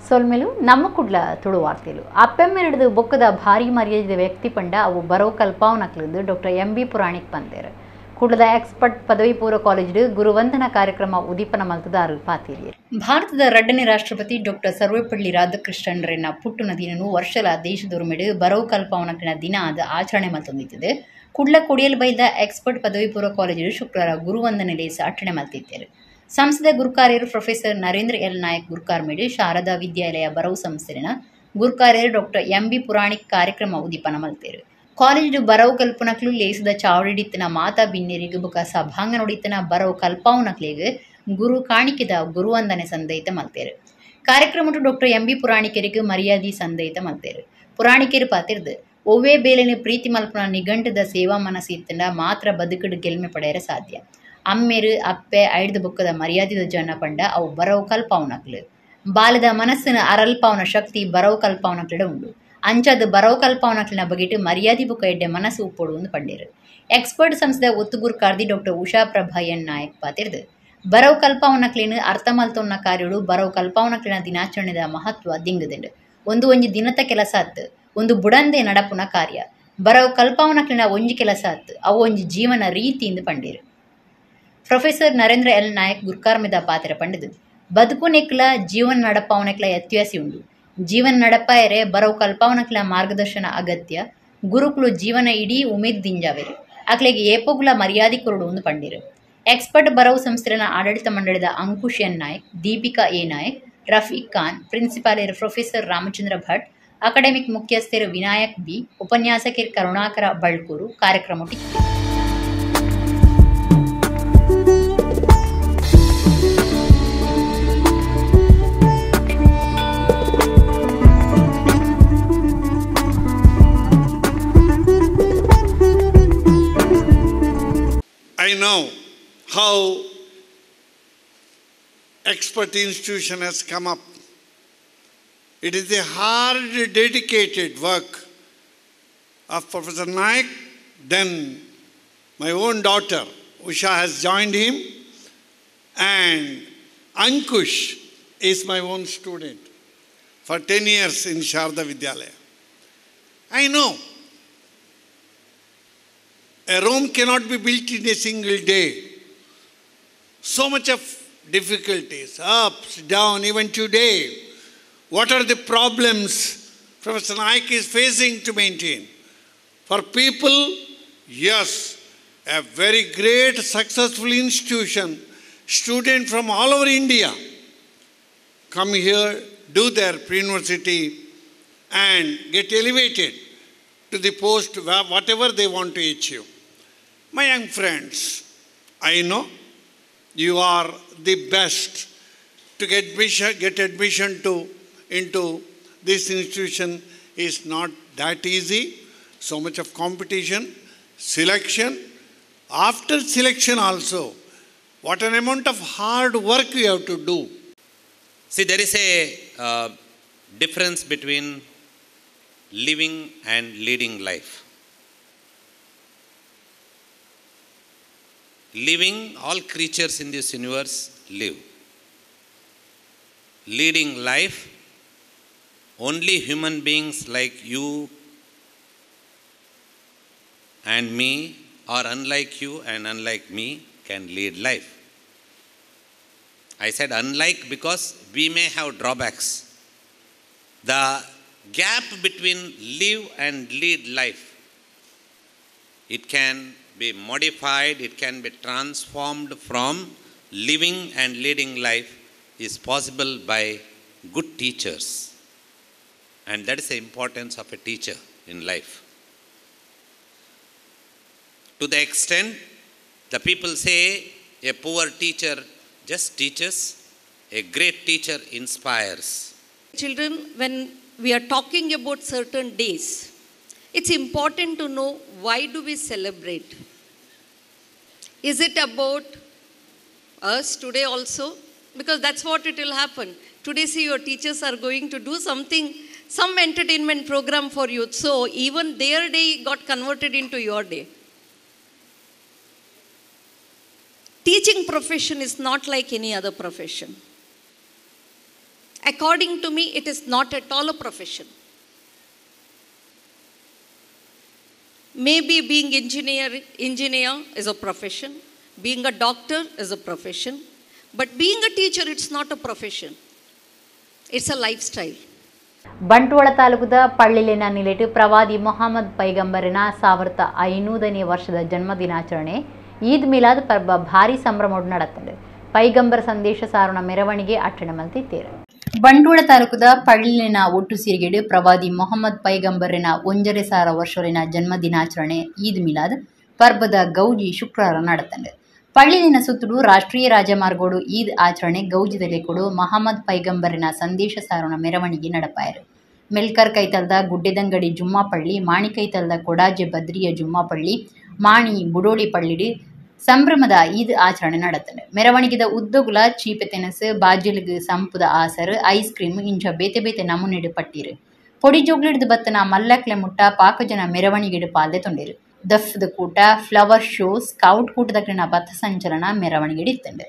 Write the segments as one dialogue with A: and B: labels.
A: ಸೊಲ್ಮೆಲು ನಮ್ಮ ಕುಡ್ಲ ತುಳು ವಾರ್ತೆಲು ಅಪ್ಪೆಮ್ಮೆರಡ್ದು ಬೊಕ್ಕದ ಭಾರಿ ಮರ್ಯಾದಿದ ವ್ಯಕ್ತಿ ಪಂಡ ಅವು ಬರವು ಕಲ್ಪಾವನಕ್ಲಂದು ಡಾಕ್ಟರ್ ಎಂ ಬಿ ಪುರಾಣಿಕ್ ಪಂದೇರು. ಕುಡ್ಲದ ಎಕ್ಸ್ಪರ್ಟ್ ಪದವಿ ಪೂರ್ವ ಕಾಲೇಜ್ ಗುರುವಂದನಾ ಕಾರ್ಯಕ್ರಮ ಉದೀಪನ ಮಲ್ತದಾರು ಪಾತೀರಿಯರು. ಭಾರತದ ರಡ್ಡನೇ ರಾಷ್ಟ್ರಪತಿ ಡಾಕ್ಟರ್ ಸರ್ವೇಪಳ್ಳಿ ರಾಧಾಕೃಷ್ಣನ್ ರೆನ್ನ ಪುಟ್ಟುನ ದಿನನು ವರ್ಷಲ ದೇಶದೊರುಮೆಡು ಬರವು ಕಲ್ಪಾವನಕ್ಲಿನ ದಿನ ಆದ ಆಚರಣೆ ಮಲ್ತೊಂದಿತ್ತದೆ. ಕುಡ್ಲ ಕೊಡಿಯಲ್ ಬೈದ ಎಕ್ಸ್ಪರ್ಟ್ ಪದವಿ ಪೂರ್ವ ಕಾಲೇಜು ಶುಕ್ರವಾರ ಗುರುವಂದನೆ ಲೇಸ ಅಟ್ಟಣೆ ಮಲ್ತಿದ್ದರು. ಸಂಸ್ಥೆದ ಗುರುಕಾರ್ಯರು ಪ್ರೊಫೆಸರ್ ನರೇಂದ್ರ ಎಲ್ ನಾಯಕ್ ಗುರುಕಾರ್ಮೇಡು ಶಾರದಾ ವಿದ್ಯಾಲಯ ಬರವು ಸಂಸ್ಥೆನ ಗುರುಕಾರ್ಯರು ಡಾಕ್ಟರ್ ಎಂ ಬಿ ಪುರಾಣಿಕ್ ಕಾರ್ಯಕ್ರಮ ಉದೀಪನ ಮಲ್ತೇರು. ಕಾಲೇಜು ಬರವು ಕಲ್ಪನಕ್ಲು ಲೇಸದ ಚಾವಡಿಡಿತ್ತನ ಮಾತಾ ಬಿನ್ನೆರಿಗು ಬುಕ ಸಭಾಂಗನೊಡಿತ್ತನ ಬರವು ಕಲ್ಪಾವನಕ್ಲಿಗೆ ಗುರು ಕಾಣಿಕೆದ ಗುರುವಂದನೆ ಸಂದಯಿತ ಮಲ್ತೇರು. ಕಾರ್ಯಕ್ರಮಟು ಡಾಕ್ಟರ್ ಎಂ ಬಿ ಪುರಾಣಿಕರಿಗೆ ಮರ್ಯಾದೆ ಸಂದಯಿತ ಮಲ್ತೇರು. ಪುರಾಣಿಕರು ಪಾತಿರ್ದು ಒವ್ವೇ ಬೇಲೆನೆ ಪ್ರೀತಿ ಮಲ್ಪನ ನಿಘಂಟದ ಸೇವಾ ಮನಸ್ಸು ಇತ್ತಂಡ ಮಾತ್ರ ಬದುಕಡು ಗೆಲ್ಮೆ ಪಡೆಯರ ಸಾಧ್ಯ. ಅಮ್ಮೇರು ಅಪ್ಪೆ ಐಡ್ದು ಬೊಕ್ಕದ ಮರ್ಯಾದಿದ ಜನ ಪಂಡ ಅವು ಬರವು ಕಲ್ಪಾವನಕ್ಲು. ಬಾಲದ ಮನಸ್ಸಿನ ಅರಲ್ಪಾವನ ಶಕ್ತಿ ಬರವು ಕಲ್ಪಾವನಕ್ಲಿಡ ಉಂಡು. ಅಂಚಾದ ಬರವು ಕಲ್ಪಾವನಕ್ಲಿನ ಬಗೆಟ್ ಮರ್ಯಾದೆ ಬೊಕ್ಕ ಎಡ್ಡೆ ಮನಸ್ಸು ಉಪ್ಪೊಡು ಎಂದು ಪಂಡೇರು. ಎಕ್ಸ್ಪರ್ಟ್ ಸಂಸ್ಥೆದ ಒತ್ತು ಗುರುಕಾರ್ದಿ ಡಾಕ್ಟರ್ ಉಷಾ ಪ್ರಭಾ ಎನ್ ನಾಯಕ್ ಪಾತಿರ್ದು ಬರವು ಕಲ್ಪಾವನಕ್ಲಿನ ಅರ್ಥ ಮಲ್ತೊನ್ನ ಕಾರ್ಯಡು ಬರವು ಕಲ್ಪಾವನಕ್ಲಿನ ದಿನಾಚರಣೆದ ಮಹತ್ವ ದಿಂಗದಿಂಡು. ಒಂದು ಒಂಜಿ ದಿನದ ಕೆಲಸ ಅತ್ತು ಒಂದು ಬುಡಂದೆ ನಡಪುನ ಕಾರ್ಯ. ಬರವು ಕಲ್ಪಾವನಕ್ಲಿನ ಒಂಜಿ ಕೆಲಸ ಅತ್ತು ಅವು ಒಂಜಿ ಜೀವನ ರೀತಿ ಎಂದು ಪಂಡೇರು. ಪ್ರೊಫೆಸರ್ ನರೇಂದ್ರ ಎಲ್ ನಾಯಕ್ ಗುರ್ಕಾರ್ಮೆದ ಪಾತ್ರ ಪಂಡಿದು ಬದುಕುನೆಕ್ಲ ಜೀವನ ನಡಪಾವನಕ್ಲ ವ್ಯತ್ಯಾಸಿ ಉಂಡು. ಜೀವನ ನಡಪಾಯರೆ ಬರವು ಕಲ್ಪಾವನಕ್ಲ ಮಾರ್ಗದರ್ಶನ ಅಗತ್ಯ. ಗುರುಕುಲು ಜೀವನ ಇಡೀ ಉಮೇದ್ ದಿಂಜಾವೆರು ಅಕ್ಲೆಗೆ ಏಪೋಗುಲ ಮರ್ಯಾದೆ ಕೊರಡು ಎಂದು ಪಂಡಿರು. ಎಕ್ಸ್ಪರ್ಟ್ ಬರವು ಸಂಸ್ಥೆನ ಆಡಳಿತ ಮಂಡಳಿದ Ankush N Nayak, Deepika A Nayak, Rafiq Khan, ಪ್ರಿನ್ಸಿಪಾಲರು professor Ramachandra Bhat, academic ಮುಖ್ಯಸ್ಥರು ವಿನಾಯಕ್ ಬಿ, ಉಪನ್ಯಾಸಕರು ಕರುಣಾಕರ ಬಳ್ಕೂರು ಕಾರ್ಯಕ್ರಮ.
B: I know how expert institution has come up. It is the hard, dedicated work of Professor Naik. Then my own daughter, Usha, has joined him, and Ankush is my own student for 10 years in Sharada Vidyalaya. I know a room cannot be built in a single day. So much of difficulties, ups, down, even today. What are the problems Professor Naik is facing to maintain? For people, yes, a very great successful institution, students from all over India come here, do their pre-university and get elevated to the post, whatever they want to achieve. My young friends, I know you are the best to get admission into this institution is not that easy. So much of competition, selection. After selection also, what an amount of hard work you have to do.
C: See, there is a difference between living and leading life. Living, all creatures in this universe live. Leading life, only human beings like you and me, or unlike you and unlike me, can lead life. I said unlike because we may have drawbacks. The gap between live and lead life, it can be modified, it can be transformed from living and leading life is possible by good teachers. And that is the importance of a teacher in life. To the extent the people say a poor teacher just teaches, a great teacher inspires.
D: Children, when we are talking about certain days, it's important to know why do we celebrate. Is it about us today also? Because that's what it will happen. Today, see, your teachers are going to do something, some entertainment program for you. So even their day got converted into your day. Teaching profession is not like any other profession. According to me, it is not at all a profession. Maybe being engineer is a profession, being a doctor is a profession, but being a teacher, it's not a profession. It's a lifestyle.
A: Bantwal ತಾಲೂಕದ ಪಳ್ಳಿಲಿನ ನಿಲೆಟು ಪ್ರವಾದಿ ಮೊಹಮ್ಮದ್ ಪೈಗಂಬರಿನ 1500ನೇ ವರ್ಷದ ಜನ್ಮದಿನಾಚರಣೆ ಈದ್ ಮಿಲಾದ್ ಪರ್ಬ ಭಾರಿ ಸಂಭ್ರಮೋಡು ನಡತ್ತಂಡು. ಪೈಗಂಬರ ಸಂದೇಶ ಸಾರುಣ ಮೆರವಣಿಗೆ ಅಟ್ಟಣೆ ಮಲ್ತಿತ್ತೇರು. ಬಂಟ್ವಾಳ ತಾಲೂಕದ ಪಳ್ಳಿಲಿನ ಒಟ್ಟು ಸಿರಿಗೆಡು ಪ್ರವಾದಿ ಮೊಹಮ್ಮದ್ ಪೈಗಂಬರಿನ 1.5 ವರ್ಷಲಿನ ಜನ್ಮದಿನಾಚರಣೆ ಈದ್ ಮಿಲಾದ್ ಪರ್ಬದ ಗೌಜಿ ಶುಕ್ರವಾರ ನಡತ್ತಂಡು. ಪಳ್ಳಿಲಿನ ಸುತ್ತಲೂ ರಾಷ್ಟ್ರೀಯ ರಾಜಮಾರ್ಗೋಡು ಈದ್ ಆಚರಣೆ ಗೌಜಿದಲ್ಲಿ ಕೊಡು ಮಹಮ್ಮದ್ ಪೈಗಂಬರಿನ ಸಂದೇಶ ಸಾರುಣ ಮೆರವಣಿಗೆ ನಡಪಾಯರು. ಮೆಲ್ಕರ್ ಕೈತಲ್ದ ಗುಡ್ಡೆದಂಗಡಿ ಜುಮ್ಮಾಪಳ್ಳಿ, ಮಾಣಿಕೈತಲ್ದ ಕೊಡಾಜೆ ಬದ್ರಿಯ ಜುಮ್ಮಾಪಳ್ಳಿ, ಮಾಣಿ ಬುಡೋಳಿ ಪಳ್ಳಿಡು ಸಂಭ್ರಮದ ಈದ್ ಆಚರಣೆ ನಡತ್ತಂಡು. ಮೆರವಣಿಗೆದ ಉದ್ದಗುಲ ಚೀಪೆ ತೆನಸು, ಬಾಜಿಲ್ಗ್ ಸಂಪುದ ಆಸರು, ಐಸ್ ಕ್ರೀಮ್ ಇಂಚ ಬೇತೆ ಬೇತೆ ನಮೂನೆಡು ಪಟ್ಟಿರು. ಪೊಡಿ ಜೋಗ್ಲಿಡ್ದು ಬತ್ತನ ಮಲ್ಲಕ್ಲೆ ಮುಟ್ಟ ಪಾಕಜನ ಮೆರವಣಿಗೆಡು ಪಾಲ್ದೆ ತೊಂಡಿರು. ದಫ್ದ ಕೂಟ, flower show, scout ಕೂಟದಕ್ಕಿನ ಪಥ ಸಂಚಲನ ಮೆರವಣಿಗೆ ಇತ್ತಂಡು.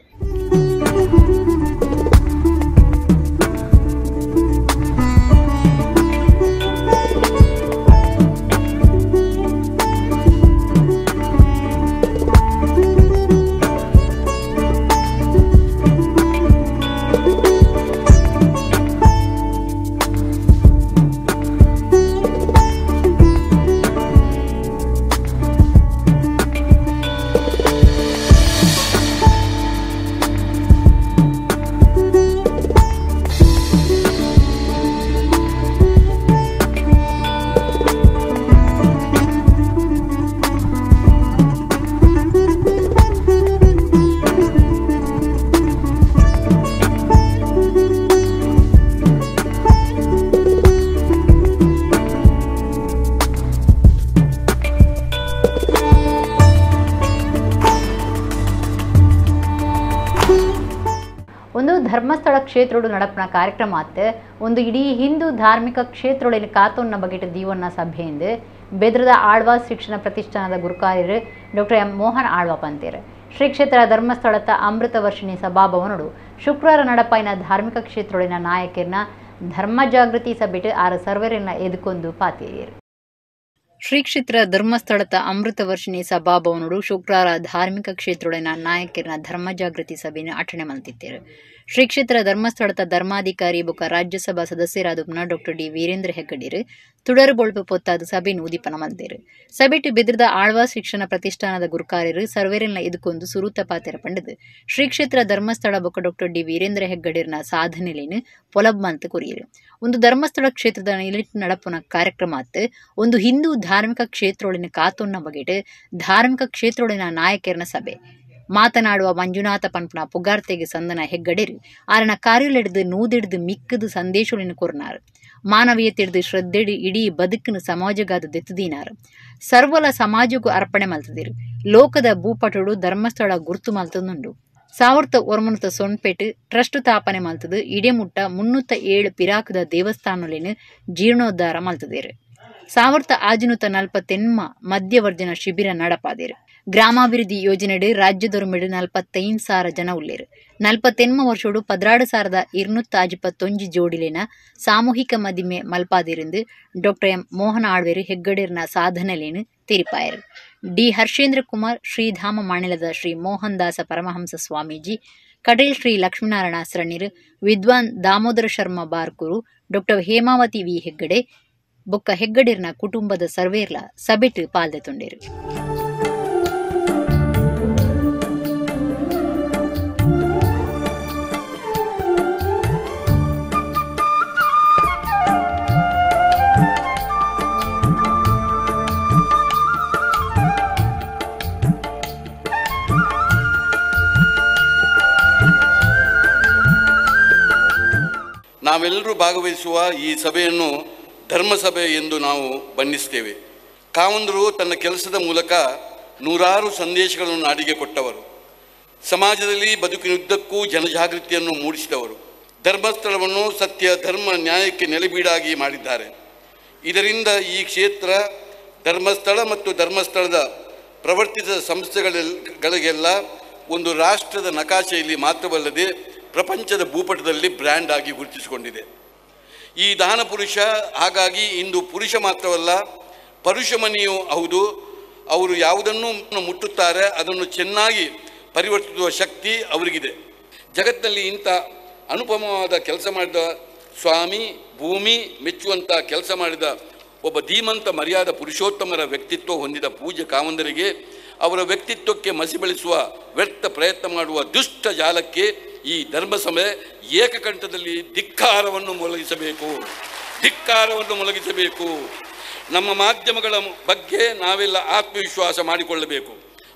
A: ಒಂದು ಧರ್ಮಸ್ಥಳ ಕ್ಷೇತ್ರೋಡು ನಡಪನ ಕಾರ್ಯಕ್ರಮ ಆತ್ ಒಂದು ಇಡೀ ಹಿಂದೂ ಧಾರ್ಮಿಕ ಕ್ಷೇತ್ರೊಳಗಿನ ಕಾತೋನ್ನ ಬಗೆಟ ದೀವನ್ನ ಸಭೆಯಿಂದ ಬೆದ್ರದ ಆಳ್ವಾಸ್ ಶಿಕ್ಷಣ ಪ್ರತಿಷ್ಠಾನದ ಗುರುಕಾರ್ಯರು ಡಾಕ್ಟರ್ ಎಂ ಮೋಹನ್ ಆಳ್ವಾ ಪಂತೇರು. ಶ್ರೀ ಕ್ಷೇತ್ರ ಧರ್ಮಸ್ಥಳದ ಅಮೃತ ವರ್ಷಿಣಿ ಸಭಾಭವನೋಡು ಶುಕ್ರವಾರ ನಡಪಾಯಿನ ಧಾರ್ಮಿಕ ಕ್ಷೇತ್ರೊಳಗಿನ ನಾಯಕರನ್ನ ಧರ್ಮ ಜಾಗೃತಿ ಸಭೆಟ್ ಆರು ಸರ್ವರನ್ನ ಎದುಕೊಂದು ಪಾತಿಯರು. ಶ್ರೀ ಕ್ಷೇತ್ರ ಧರ್ಮಸ್ಥಳದ ಅಮೃತ ವರ್ಷಿಣಿ ಸಭಾಭವನೋಡು ಶುಕ್ರವಾರ ಧಾರ್ಮಿಕ ಕ್ಷೇತ್ರೊಳಗಿನ ನಾಯಕರನ್ನ ಧರ್ಮ ಜಾಗೃತಿ ಸಭೆಯನ್ನು ಅಟ್ಟಣೆ ಮಲ್ತಿತ್ತೇರು. ಶ್ರೀ ಕ್ಷೇತ್ರ ಧರ್ಮಸ್ಥಳದ ಧರ್ಮಾಧಿಕಾರಿ ಬೊಕ ರಾಜ್ಯಸಭಾ ಸದಸ್ಯರಾದ ಡಾಕ್ಟರ್ ಡಿ ವೀರೇಂದ್ರ ಹೆಗ್ಗಡೇರು ತುಡರು ಬೊಳ್ಪು ಪೊತ್ತಾದ ಸಭೆಯನ್ನು ಉದಿಪನ ಮಲ್ತೇರು. ಸಭೆಟು ಬೆದ್ರದ ಆಳ್ವಾ ಶಿಕ್ಷಣ ಪ್ರತಿಷ್ಠಾನದ ಗುರುಕಾರ್ಯರು ಸರ್ವೇರೆಲ್ಲ ಎದುಕೊಂದು ಸುರೂತ ಪಾತೆರ ಪಂಡದು ಶ್ರೀ ಕ್ಷೇತ್ರ ಧರ್ಮಸ್ಥಳ ಬೊಕ ಡಾಕ್ಟರ್ ಡಿ ವೀರೇಂದ್ರ ಹೆಗ್ಗಡೇರ್ನ ಸಾಧನೆಲೇನು ಪೊಲಬ್ ಮಂತ್ ಕೊರಿಯರು. ಒಂದು ಧರ್ಮಸ್ಥಳ ಕ್ಷೇತ್ರದ ನಿಲಿಟ್ ನಡಪುನ ಕಾರ್ಯಕ್ರಮ ಆತ್ ಒಂದು ಹಿಂದೂ ಧಾರ್ಮಿಕ ಕ್ಷೇತ್ರೊಳಿನ ಕಾತೊನ್ನ ಬಗೆಟ್ ಧಾರ್ಮಿಕ ಕ್ಷೇತ್ರೊಳಿನ ನಾಯಕರನ ಸಭೆ. ಮಾತನಾಡುವ ಮಂಜುನಾಥ ಪನ್ಪನ ಪುಗಾರ್ತೆಗೆ ಸಂದನ ಹೆಗ್ಗಡೇರು ಆರನ ಕಾರ್ಯಲೆಡ್ದು ನೂದೆಡ್ದು ಮಿಕ್ಕದು ಸಂದೇಶೊಳಿನ ಕೊರ್ನಾರು. ಮಾನವೀಯತೆಡ್ದು ಶ್ರದ್ಧೆಡು ಇಡೀ ಬದುಕಿನ ಸಮಾಜಗಾದ ದೆತ್ತದೀನಾರು. ಸರ್ವಲ ಸಮಾಜಕ್ಕೂ ಅರ್ಪಣೆ ಮಲ್ತದಿರು. ಲೋಕದ ಭೂಪಟುಡು ಧರ್ಮಸ್ಥಳ ಗುರ್ತು ಮಲ್ತದುಂಡು. 1900 ಸೊನ್ಪೇಟು ಟ್ರಸ್ಟ್ ತಾಪನೆ ಮಲ್ತದು ಇಡೆಮುಟ್ಟ 307 ಪಿರಾಕದ ದೇವಸ್ಥಾನೊಲೆನು ಜೀರ್ಣೋದ್ಧಾರ ಮಲ್ತದೇರು. 1548 ಮಧ್ಯವರ್ಜನ ಶಿಬಿರ ನಡಪಾದೇರು. ಗ್ರಾಮಾಭಿವೃದ್ಧಿ ಯೋಜನೆಡು ರಾಜ್ಯದೊರ್ಮೆಡು 45,000 ಜನ ಉಲ್ಲೇರು. 48 ವರ್ಷೋಡು 16,221 ಜೋಡಿಲೇನ ಸಾಮೂಹಿಕ ಮದಿಮೆ ಮಲ್ಪಾದಿರಿಂದ ಡಾಕ್ಟರ್ ಎಂ ಮೋಹನ್ ಆಳ್ವೇರು ಹೆಗ್ಗಡೇರ್ನ ಸಾಧನೆಲೇನು ತೆರಿಪಾಯರು. ಡಿ ಹರ್ಷೇಂದ್ರ ಕುಮಾರ್, ಶ್ರೀಧಾಮ ಮಾಣಿಲದ ಶ್ರೀ ಮೋಹನ್ ದಾಸ ಪರಮಹಂಸ ಸ್ವಾಮೀಜಿ, ಕಡೇಲ್ ಶ್ರೀ ಲಕ್ಷ್ಮೀನಾರಾಯಣ ಸರಣಿರು, ವಿದ್ವಾನ್ ದಾಮೋದರ ಶರ್ಮಾ ಬಾರ್ಕೂರು, ಡಾಕ್ಟರ್ ಹೇಮಾವತಿ ವಿ ಹೆಗ್ಗಡೆ ಬೊಕ್ಕ ಹೆಗ್ಗಡೇರ್ನ ಕುಟುಂಬದ ಸರ್ವೇರ್ಲ ಸಭೆಟ್ ಪಾಲ್ದೆ ತೊಂಡೇರು.
E: ನಾವೆಲ್ಲರೂ ಭಾಗವಹಿಸುವ ಈ ಸಭೆಯನ್ನು ಧರ್ಮಸಭೆ ಎಂದು ನಾವು ಬಣ್ಣಿಸ್ತೇವೆ. ಕಾವಂದರು ತನ್ನ ಕೆಲಸದ ಮೂಲಕ ನೂರಾರು ಸಂದೇಶಗಳನ್ನು ನಾಡಿಗೆ ಕೊಟ್ಟವರು. ಸಮಾಜದಲ್ಲಿ ಬದುಕಿನುದ್ದಕ್ಕೂ ಜನಜಾಗೃತಿಯನ್ನು ಮೂಡಿಸಿದವರು. ಧರ್ಮಸ್ಥಳವನ್ನು ಸತ್ಯ, ಧರ್ಮ, ನ್ಯಾಯಕ್ಕೆ ನೆಲೆಬೀಡಾಗಿ ಮಾಡಿದ್ದಾರೆ. ಇದರಿಂದ ಈ ಕ್ಷೇತ್ರ ಧರ್ಮಸ್ಥಳ ಮತ್ತು ಧರ್ಮಸ್ಥಳದ ಪ್ರವರ್ತಿತ ಸಂಸ್ಥೆಗಳಿಗೆಲ್ಲ ಒಂದು ರಾಷ್ಟ್ರದ ನಕಾಶೆಯಲ್ಲಿ ಮಾತ್ರವಲ್ಲದೆ ಪ್ರಪಂಚದ ಭೂಪಟದಲ್ಲಿ ಬ್ರ್ಯಾಂಡ್ ಆಗಿ ಗುರುತಿಸಿಕೊಂಡಿದೆ. ಈ ದಾನ ಪುರುಷ ಹಾಗಾಗಿ ಇಂದು ಪುರುಷ ಮಾತ್ರವಲ್ಲ, ಪರುಷಮನಿಯೂ ಹೌದು. ಅವರು ಯಾವುದನ್ನು ಮುಟ್ಟುತ್ತಾರೆ ಅದನ್ನು ಚೆನ್ನಾಗಿ ಪರಿವರ್ತಿಸುವ ಶಕ್ತಿ ಅವರಿಗಿದೆ. ಜಗತ್ತಿನಲ್ಲಿ ಇಂಥ ಅನುಪಮವಾದ ಕೆಲಸ ಮಾಡಿದ ಸ್ವಾಮಿ, ಭೂಮಿ ಮೆಚ್ಚುವಂಥ ಕೆಲಸ ಮಾಡಿದ ಒಬ್ಬ ಧೀಮಂತ ಮರ್ಯಾದ ಪುರುಷೋತ್ತಮರ ವ್ಯಕ್ತಿತ್ವ ಹೊಂದಿದ ಪೂಜ್ಯ ಕಾವಂದರಿಗೆ ಅವರ ವ್ಯಕ್ತಿತ್ವಕ್ಕೆ ಮಸಿ ಬೆಳೆಸುವ ವ್ಯರ್ಥ ಪ್ರಯತ್ನ ಮಾಡುವ ದುಷ್ಟ ಜಾಲಕ್ಕೆ ಈ ಧರ್ಮಸಭೆ ಏಕಕಂಠದಲ್ಲಿ ಧಿಕ್ಕಾರವನ್ನು ಮೊಳಗಿಸಬೇಕು, ಧಿಕ್ಕಾರವನ್ನು ಮೊಳಗಿಸಬೇಕು. ನಮ್ಮ ಮಾಧ್ಯಮಗಳ ಬಗ್ಗೆ ನಾವೆಲ್ಲ ಆತ್ಮವಿಶ್ವಾಸ ಮಾಡಿಕೊಳ್ಳಬೇಕು.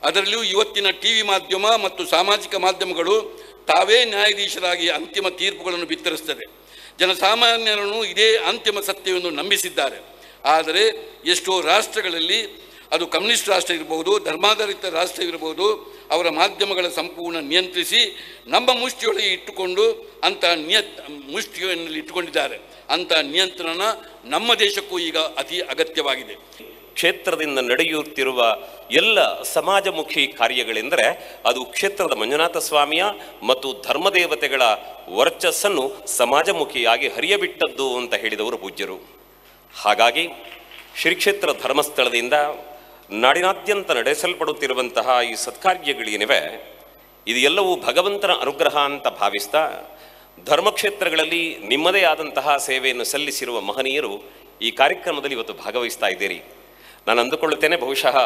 E: ಅದರಲ್ಲಿಯೂ ಇವತ್ತಿನ ಟಿ ವಿ ಮಾಧ್ಯಮ ಮತ್ತು ಸಾಮಾಜಿಕ ಮಾಧ್ಯಮಗಳು ತಾವೇ ನ್ಯಾಯಾಧೀಶರಾಗಿ ಅಂತಿಮ ತೀರ್ಪುಗಳನ್ನು ಬಿತ್ತರಿಸ್ತದೆ. ಜನಸಾಮಾನ್ಯರನ್ನು ಇದೇ ಅಂತಿಮ ಸತ್ಯವೆಂದು ನಂಬಿಸಿದ್ದಾರೆ. ಆದರೆ ಎಷ್ಟೋ ರಾಷ್ಟ್ರಗಳಲ್ಲಿ, ಅದು ಕಮ್ಯುನಿಸ್ಟ್ ರಾಷ್ಟ್ರ ಇರ್ಬೋದು, ಧರ್ಮಾಧಾರಿತ ರಾಷ್ಟ್ರ ಇರ್ಬೋದು, ಅವರ ಮಾಧ್ಯಮಗಳ ಸಂಪೂರ್ಣ ನಿಯಂತ್ರಿಸಿ ನಮ್ಮ ಮುಷ್ಟಿಯೊಳಗೆ ಇಟ್ಟುಕೊಂಡು ಅಂಥ ಮುಷ್ಟಿಯಲ್ಲಿ ಇಟ್ಟುಕೊಂಡಿದ್ದಾರೆ. ಅಂಥ ನಿಯಂತ್ರಣ ನಮ್ಮ ದೇಶಕ್ಕೂ ಈಗ ಅತಿ ಅಗತ್ಯವಾಗಿದೆ.
F: ಕ್ಷೇತ್ರದಿಂದ ನಡೆಯುತ್ತಿರುವ ಎಲ್ಲ ಸಮಾಜಮುಖಿ ಕಾರ್ಯಗಳೆಂದರೆ ಅದು ಕ್ಷೇತ್ರದ ಮಂಜುನಾಥ ಸ್ವಾಮಿಯ ಮತ್ತು ಧರ್ಮದೇವತೆಗಳ ವರ್ಚಸ್ಸನ್ನು ಸಮಾಜಮುಖಿಯಾಗಿ ಹರಿಯಬಿಟ್ಟದ್ದು ಅಂತ ಹೇಳಿದವರು ಪೂಜ್ಯರು. ಹಾಗಾಗಿ ಶ್ರೀ ಕ್ಷೇತ್ರ ಧರ್ಮಸ್ಥಳದಿಂದ ನಾಡಿನಾದ್ಯಂತ ನಡೆಸಲ್ಪಡುತ್ತಿರುವಂತಹ ಈ ಸತ್ಕಾರ್ಯಗಳೇನಿವೆ, ಇದು ಎಲ್ಲವೂ ಭಗವಂತನ ಅನುಗ್ರಹ ಅಂತ ಭಾವಿಸ್ತಾ ಧರ್ಮಕ್ಷೇತ್ರಗಳಲ್ಲಿ ನಿಮ್ಮದೇ ಆದಂತಹ ಸೇವೆಯನ್ನು ಸಲ್ಲಿಸಿರುವ ಮಹನೀಯರು ಈ ಕಾರ್ಯಕ್ರಮದಲ್ಲಿ ಇವತ್ತು ಭಾಗವಹಿಸ್ತಾ ಇದ್ದೀರಿ. ನಾನು ಅಂದುಕೊಳ್ಳುತ್ತೇನೆ, ಬಹುಶಃ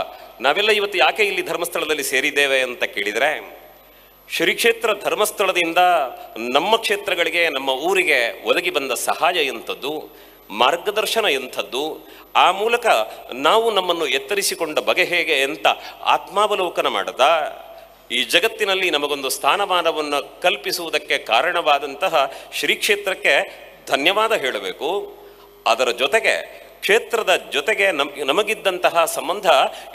F: ನಾವೆಲ್ಲ ಇವತ್ತು ಯಾಕೆ ಇಲ್ಲಿ ಧರ್ಮಸ್ಥಳದಲ್ಲಿ ಸೇರಿದ್ದೇವೆ ಅಂತ ಕೇಳಿದರೆ, ಶ್ರೀ ಕ್ಷೇತ್ರ ಧರ್ಮಸ್ಥಳದಿಂದ ನಮ್ಮ ಕ್ಷೇತ್ರಗಳಿಗೆ, ನಮ್ಮ ಊರಿಗೆ ಒದಗಿ ಬಂದ ಸಹಾಯ ಎಂಥದ್ದು, ಮಾರ್ಗದರ್ಶನ ಎಂಥದ್ದು, ಆ ಮೂಲಕ ನಾವು ನಮ್ಮನ್ನು ಎತ್ತರಿಸಿಕೊಂಡ ಬಗೆ ಹೇಗೆ ಅಂತ ಆತ್ಮಾವಲೋಕನ ಮಾಡದ ಈ ಜಗತ್ತಿನಲ್ಲಿ ನಮಗೊಂದು ಸ್ಥಾನಮಾನವನ್ನು ಕಲ್ಪಿಸುವುದಕ್ಕೆ ಕಾರಣವಾದಂತಹ ಶ್ರೀ ಕ್ಷೇತ್ರಕ್ಕೆ ಧನ್ಯವಾದ ಹೇಳಬೇಕು. ಅದರ ಜೊತೆಗೆ ಕ್ಷೇತ್ರದ ಜೊತೆಗೆ ನಮಗಿದ್ದಂತಹ ಸಂಬಂಧ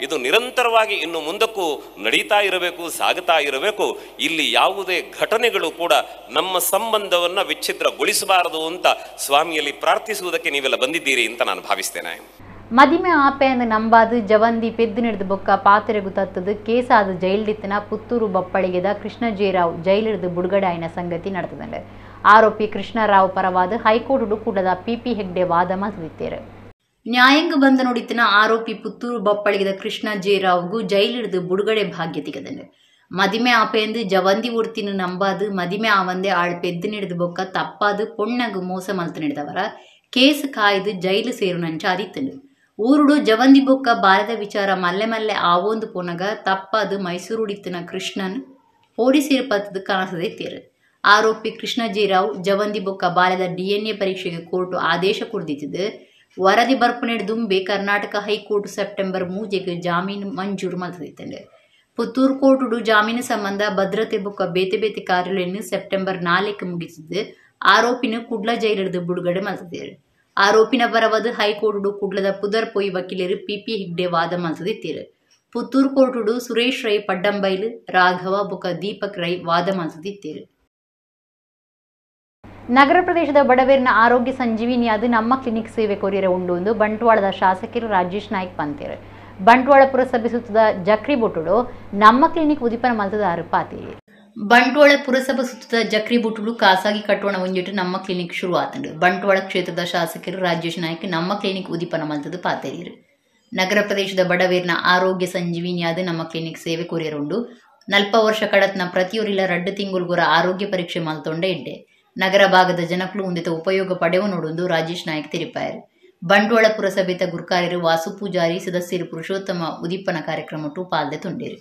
F: ಇದು ನಿರಂತರವಾಗಿ ಇನ್ನು ಮುಂದಕ್ಕೂ ನಡೀತಾ ಇರಬೇಕು, ಸಾಗುತ್ತಾ ಇರಬೇಕು. ಇಲ್ಲಿ ಯಾವುದೇ ಘಟನೆಗಳು ಕೂಡ ನಮ್ಮ ಸಂಬಂಧವನ್ನು ವಿಚ್ಛಿದ್ರಗೊಳಿಸಬಾರದು ಅಂತ ಸ್ವಾಮಿಯಲ್ಲಿ ಪ್ರಾರ್ಥಿಸುವುದಕ್ಕೆ ನೀವೆಲ್ಲ ಬಂದಿದ್ದೀರಿ ಅಂತ ನಾನು ಭಾವಿಸ್ತೇನೆ.
A: ಮದಿಮೆ ಆಪೆಯನ್ನು ನಂಬಾದು ಜವಂದಿ ಪೆದ್ದು ನಡೆದು ಬೊಕ್ಕ ಪಾತ್ರೆಗು ತತ್ತದು ಕೇಸಾದ ಜೈಲಿಡಿತ್ತನ ಪುತ್ತೂರು ಬಪ್ಪಳಿಗೆದ ಕೃಷ್ಣಜೇರಾವ್ ಜೈಲಿಡಿದು ಬುಡುಗಡೆ ಆಯ್ನ ಸಂಗತಿ ನಡೆತದಂಡೆ. ಆರೋಪಿ ಕೃಷ್ಣರಾವ್ ಪರವಾದ ಹೈಕೋರ್ಟ್ ಕೂಡದ ಪಿಪಿ ಹೆಗ್ಡೆ ವಾದ ಮಲ್ತಿದ್ದಾರೆ. ನ್ಯಾಯಾಂಗ ಬಂಧ ನೋಡಿತನ ಆರೋಪಿ ಪುತ್ತೂರು ಬಪ್ಪಳಿಗೆದ ಕೃಷ್ಣ ಜೇರಾವ್ಗೂ ಜೈಲಿಡಿದು ಬುಡುಗಡೆ ಭಾಗ್ಯ ತಿಗದಂಡೆ. ಮದಿಮೆ ಆಪೆಂದು ಜವಂದಿ ಒಡ್ತಿನ ನಂಬಾದು ಮದಿಮೆ ಆವಂದೆ ಆಳ್ ಪೆದ್ದು ನಡೆದು ಬೊಕ್ಕ ತಪ್ಪಾದು ಪೊಣ್ಣಗು ಮೋಸ ಮಲ್ತು ನಡೆದವರ ಕೇಸ್ ಕಾಯ್ದು ಜೈಲು ಸೇರು ನಂಚ ಆದಿತ್ತಂಡು. ಊರುಡು ಜವಂದಿ ಬೊಕ್ಕ ಬಾರದ ವಿಚಾರ ಮಲ್ಲೆ ಮಲ್ಲೆ ಆವೊಂದು ಪೊನಗ ತಪ್ಪಾದು ಮೈಸೂರುಡಿತ್ತನ ಕೃಷ್ಣನ್ ಪೊಲೀಸರು ಪತ್ತದು ಕನಸದೆತ್ತೇರು. ಆರೋಪಿ ಕೃಷ್ಣಜೀರಾವ್ ಜವಂದಿ ಬೊಕ್ಕ ಬಾಲದ ಡಿಎನ್ಎ ಪರೀಕ್ಷೆಗೆ ಕೋರ್ಟ್ ಆದೇಶ ಕೊಡ್ದಿತ್ತಿದ್ದು ವರದಿ ಬರ್ಪುನೆಡ್ ಕರ್ನಾಟಕ ಹೈಕೋರ್ಟ್ ಸೆಪ್ಟೆಂಬರ್ 3ಗೆ ಜಾಮೀನು ಮಂಜೂರು ಮಲ್ತದಿತ್ತಂಡು. ಪುತ್ತೂರು ಕೋರ್ಟುಡು ಜಾಮೀನು ಸಂಬಂಧ ಭದ್ರತೆ ಬೊಕ್ಕ ಬೇತೆ ಬೇತೆ ಕಾರ್ಯಾಲಯನ್ನು ಸೆಪ್ಟೆಂಬರ್ 4ಕ್ಕೆ ಮುಗಿಸಿದ್ದು ಆರೋಪಿನ ಕುಡ್ಲ ಜೈಲಿಡ್ದು ಬಿಡುಗಡೆ ಮಲ್ತದೇರು. ಆರೋಪಿನ ಪರವಾದ ಹೈಕೋರ್ಟುಡು ಕುಡ್ಲದ ಪುದರ್ ಪೊಯ್ ವಕೀಲರು ಪಿಪಿ ಹೆಗ್ಡೆ ವಾದ ಮಲ್ತದಿತ್ತೀರು. ಪುತ್ತೂರು ಕೋರ್ಟುಡು ಸುರೇಶ್ ರೈ ಪಡ್ಡಂಬೈಲು, ರಾಘವ ಬೊಕ್ಕ ದೀಪಕ್ ರೈ ವಾದ ಮಲ್ತದಿತ್ತೀರು. ನಗರ ಪ್ರದೇಶದ ಬಡವೇರಿನ ಆರೋಗ್ಯ ಸಂಜೀವಿನಿಯಾದ ನಮ್ಮ ಕ್ಲಿನಿಕ್ ಸೇವೆ ಕೊರಿಯರೆ ಉಂಡು ಎಂದು ಬಂಟ್ವಾಳದ ಶಾಸಕರು ರಾಜೇಶ್ ನಾಯ್ಕ್ ಪಂತೇರು. ಬಂಟ್ವಾಳ ಪುರಸಭೆ ಸುತ್ತದ ಜಕ್ರಿಬೊಟ್ಟುಡು ನಮ್ಮ ಕ್ಲಿನಿಕ್ ಉದಿಪನ ಮಲ್ತದಾರು ಪಾತೇರಿ. ಬಂಟ್ವಾಳ ಪುರಸಭೆ ಸುತ್ತದ ಜಕ್ರಿಬೊಟ್ಟುಡು ಖಾಸಗಿ ಕಟ್ಟೋಣ ಒಂಜಿಟ್ಟು ನಮ್ಮ ಕ್ಲಿನಿಕ್ ಶುರು ಆತಂಡು. ಬಂಟ್ವಾಳ ಕ್ಷೇತ್ರದ ಶಾಸಕರು ರಾಜೇಶ್ ನಾಯ್ಕ್ ನಮ್ಮ ಕ್ಲಿನಿಕ್ ಉದಿಪನ ಮಲ್ತದ ಪಾತೇರಿರು. ನಗರ ಪ್ರದೇಶದ ಬಡವೇರಿನ ಆರೋಗ್ಯ ಸಂಜೀವಿನಿಯಾದ ನಮ್ಮ ಕ್ಲಿನಿಕ್ ಸೇವೆ ಕೊರಿಯರ್ ಉಂಡು. 40 ವರ್ಷ ಕಡತ್ನ ಪ್ರತಿಯೊರಿಲ 2 ತಿಂಗಳುಗುರ ಆರೋಗ್ಯ ಪರೀಕ್ಷೆ ಮಲ್ತೊಂಡೆ ಇಡ್ಡೆ. ನಗರ ಭಾಗದ ಜನಕ್ಕೂ ಉಂದಿತ ಉಪಯೋಗ ಪಡೆವ ನೋಡುಂದು ರಾಜೇಶ್ ನಾಯ್ಕ್ ತಿಳಿಪಾಯರು. ಬಂಟ್ವಾಳ ಪುರಸಭೆತ ಗುರ್ಕಾರ್ಯರು ವಾಸು ಪೂಜಾರಿ, ಸದಸ್ಯರು ಪುರುಷೋತ್ತಮ ಉದಿಪ್ಪನ ಕಾರ್ಯಕ್ರಮಟ್ಟು ಪಾಲ್ದೆ ತುಂಡೇರು.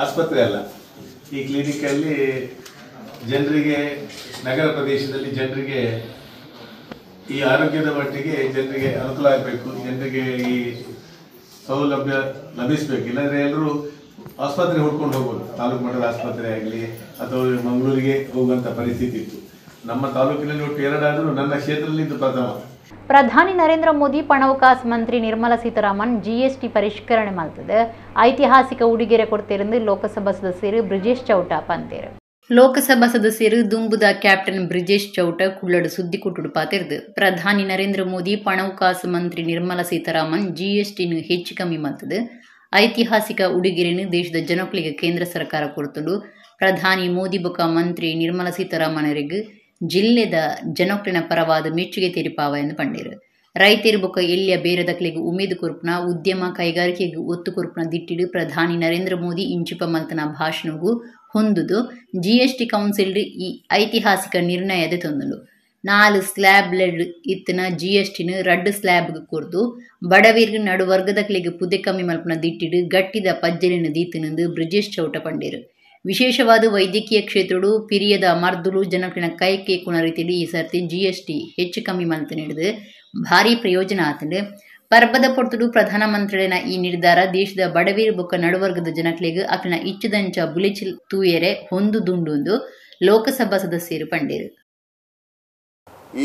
G: ಆಸ್ಪತ್ರೆ ಅಲ್ಲ, ಈ ಕ್ಲಿನಿಕಲ್ಲಿ ಜನರಿಗೆ, ನಗರ ಪ್ರದೇಶದಲ್ಲಿ ಜನರಿಗೆ ಈ ಆರೋಗ್ಯದ ಮಟ್ಟಿಗೆ ಜನರಿಗೆ ಅನುಕೂಲ ಆಗಬೇಕು, ಜನರಿಗೆ ಈ ಸೌಲಭ್ಯ ಲಭಿಸಬೇಕು. ಇಲ್ಲಾಂದರೆ ಎಲ್ಲರೂ ಆಸ್ಪತ್ರೆ ಹುಡ್ಕೊಂಡು ಹೋಗ್ಬೋದು, ತಾಲೂಕು ಮಟ್ಟದ ಆಸ್ಪತ್ರೆ ಆಗಲಿ ಅಥವಾ ಮಂಗಳೂರಿಗೆ ಹೋಗುವಂಥ ಪರಿಸ್ಥಿತಿ ಇತ್ತು. ನಮ್ಮ ತಾಲೂಕಿನಲ್ಲಿ ಒಟ್ಟು 2 ಆದರೂ ನನ್ನ ಕ್ಷೇತ್ರದಲ್ಲಿ ಇದು ಪ್ರಥಮ.
A: ಪ್ರಧಾನಿ ನರೇಂದ್ರ ಮೋದಿ ಪಣವಕಾಸ ಮಂತ್ರಿ ನಿರ್ಮಲಾ ಸೀತಾರಾಮನ್ ಜಿಎಸ್ಟಿ ಪರಿಷ್ಕರಣೆ ಮಲ್ತದೆ ಐತಿಹಾಸಿಕ ಉಡುಗೊರೆ ಕೊಡ್ತಿருந்து ಲೋಕಸಭಾ ಸದಸ್ಯರು ಬ್ರಿಜೇಶ್ ಚೌಟ ಪಂತೇರು. ಲೋಕಸಭಾ ಸದಸ್ಯರು ದುಂಬುದ ಕ್ಯಾಪ್ಟನ್ ಬ್ರಿಜೇಶ್ ಚೌಟ ಕುಳ್ಳಡು ಸುದ್ದಿ ಕುಟ್ಟುಡು ಪಾತಿರ್ದು ಪ್ರಧಾನಿ ನರೇಂದ್ರ ಮೋದಿ ಪಣವಕಾಸ ಮಂತ್ರಿ ನಿರ್ಮಲಾ ಸೀತಾರಾಮನ್ ಜಿಎಸ್ಟಿನು ಹೆಚ್ಚು ಕಮ್ಮಿ ಮಲ್ತದೆ ಐತಿಹಾಸಿಕ ಉಡುಗೊರೆಯನ್ನು ದೇಶದ ಜನಗಳಿಗೆ ಕೇಂದ್ರ ಸರ್ಕಾರ ಕೊಡ್ತುಂಡು. ಪ್ರಧಾನಿ ಮೋದಿ ಬೊಕ ಮಂತ್ರಿ ನಿರ್ಮಲಾ ಸೀತಾರಾಮನರಿಗೆ ಜಿಲ್ಲೆದ ಜನಕ್ಲಿನ ಪರವಾದ ಮೆಚ್ಚುಗೆ ತೆರಿಪಾವ ಎಂದು ಪಂಡೇರು. ರೈತರು ಬೊಕ ಎಲ್ಲಿಯ ಬೇರೆದಕ್ಲಿಗೆ ಉಮೇದು ಕೊರ್ಪುನ ಉದ್ಯಮ ಕೈಗಾರಿಕೆಗೆ ಒತ್ತು ಕೊರ್ಪುನ ದಿಟ್ಟಿಡು ಪ್ರಧಾನಿ ನರೇಂದ್ರ ಮೋದಿ ಇಂಚಿಪ ಮಲ್ತನ ಭಾಷಣಗೂ ಹೊಂದುದು ಜಿಎಸ್ಟಿ ಕೌನ್ಸಿಲ್ ಈ ಐತಿಹಾಸಿಕ ನಿರ್ಣಯದ ತಂದುಂಡು. 4 ಸ್ಲ್ಯಾಬ್ ಲೆಡ್ ಇತ್ತಿನ ಜಿಎಸ್ಟಿನ 2 ಸ್ಲ್ಯಾಬ್ ಕೊರ್ದು ಬಡವೀರ್ಗ್ ನಡುವರ್ಗದಕ್ಲಿಗೆ ಪುದೆ ಕಮ್ಮಿ ಮಲ್ಪುನ ದಿಟ್ಟಿಡು ಗಟ್ಟಿದ ಪಜ್ಜಲಿನ ದೀತಿನಂದು ಬ್ರಿಜೇಶ್ ಚೌಟ ಪಂಡೇರು. ವಿಶೇಷವಾದ ವೈದ್ಯಕೀಯ ಕ್ಷೇತ್ರಡು ಪಿರಿಯದ ಮರ್ದುಲು ಜನಕ್ಲಿನ ಕೈ ಕೇಕುನ ರೀತಿಯಲ್ಲಿ ಈ ಸರ್ತಿ ಜಿಎಸ್ಟಿ ಹೆಚ್ಚು ಕಮ್ಮಿ ಮಲ್ತ ನೀಡಿದು ಭಾರಿ ಪ್ರಯೋಜನ ಆತಂಡು. ಪರ್ಬದ ಪೊರ್ತುಡು ಪ್ರಧಾನಮಂತ್ರಿನ ಈ ನಿರ್ಧಾರ ದೇಶದ ಬಡವೀರ್ ಬೊಕ್ಕ ನಡುವರ್ಗದ ಜನಕ್ಲಿಗೆ ಅಕ್ಲಿನ ಇಚ್ಚದಂಚ ಬುಲೆಚಿಲ್ ತೂಯರೆ ಹೊಂದು ದುಂಡುಂದು ಲೋಕಸಭಾ ಸದಸ್ಯರು ಪಂಡೇರು.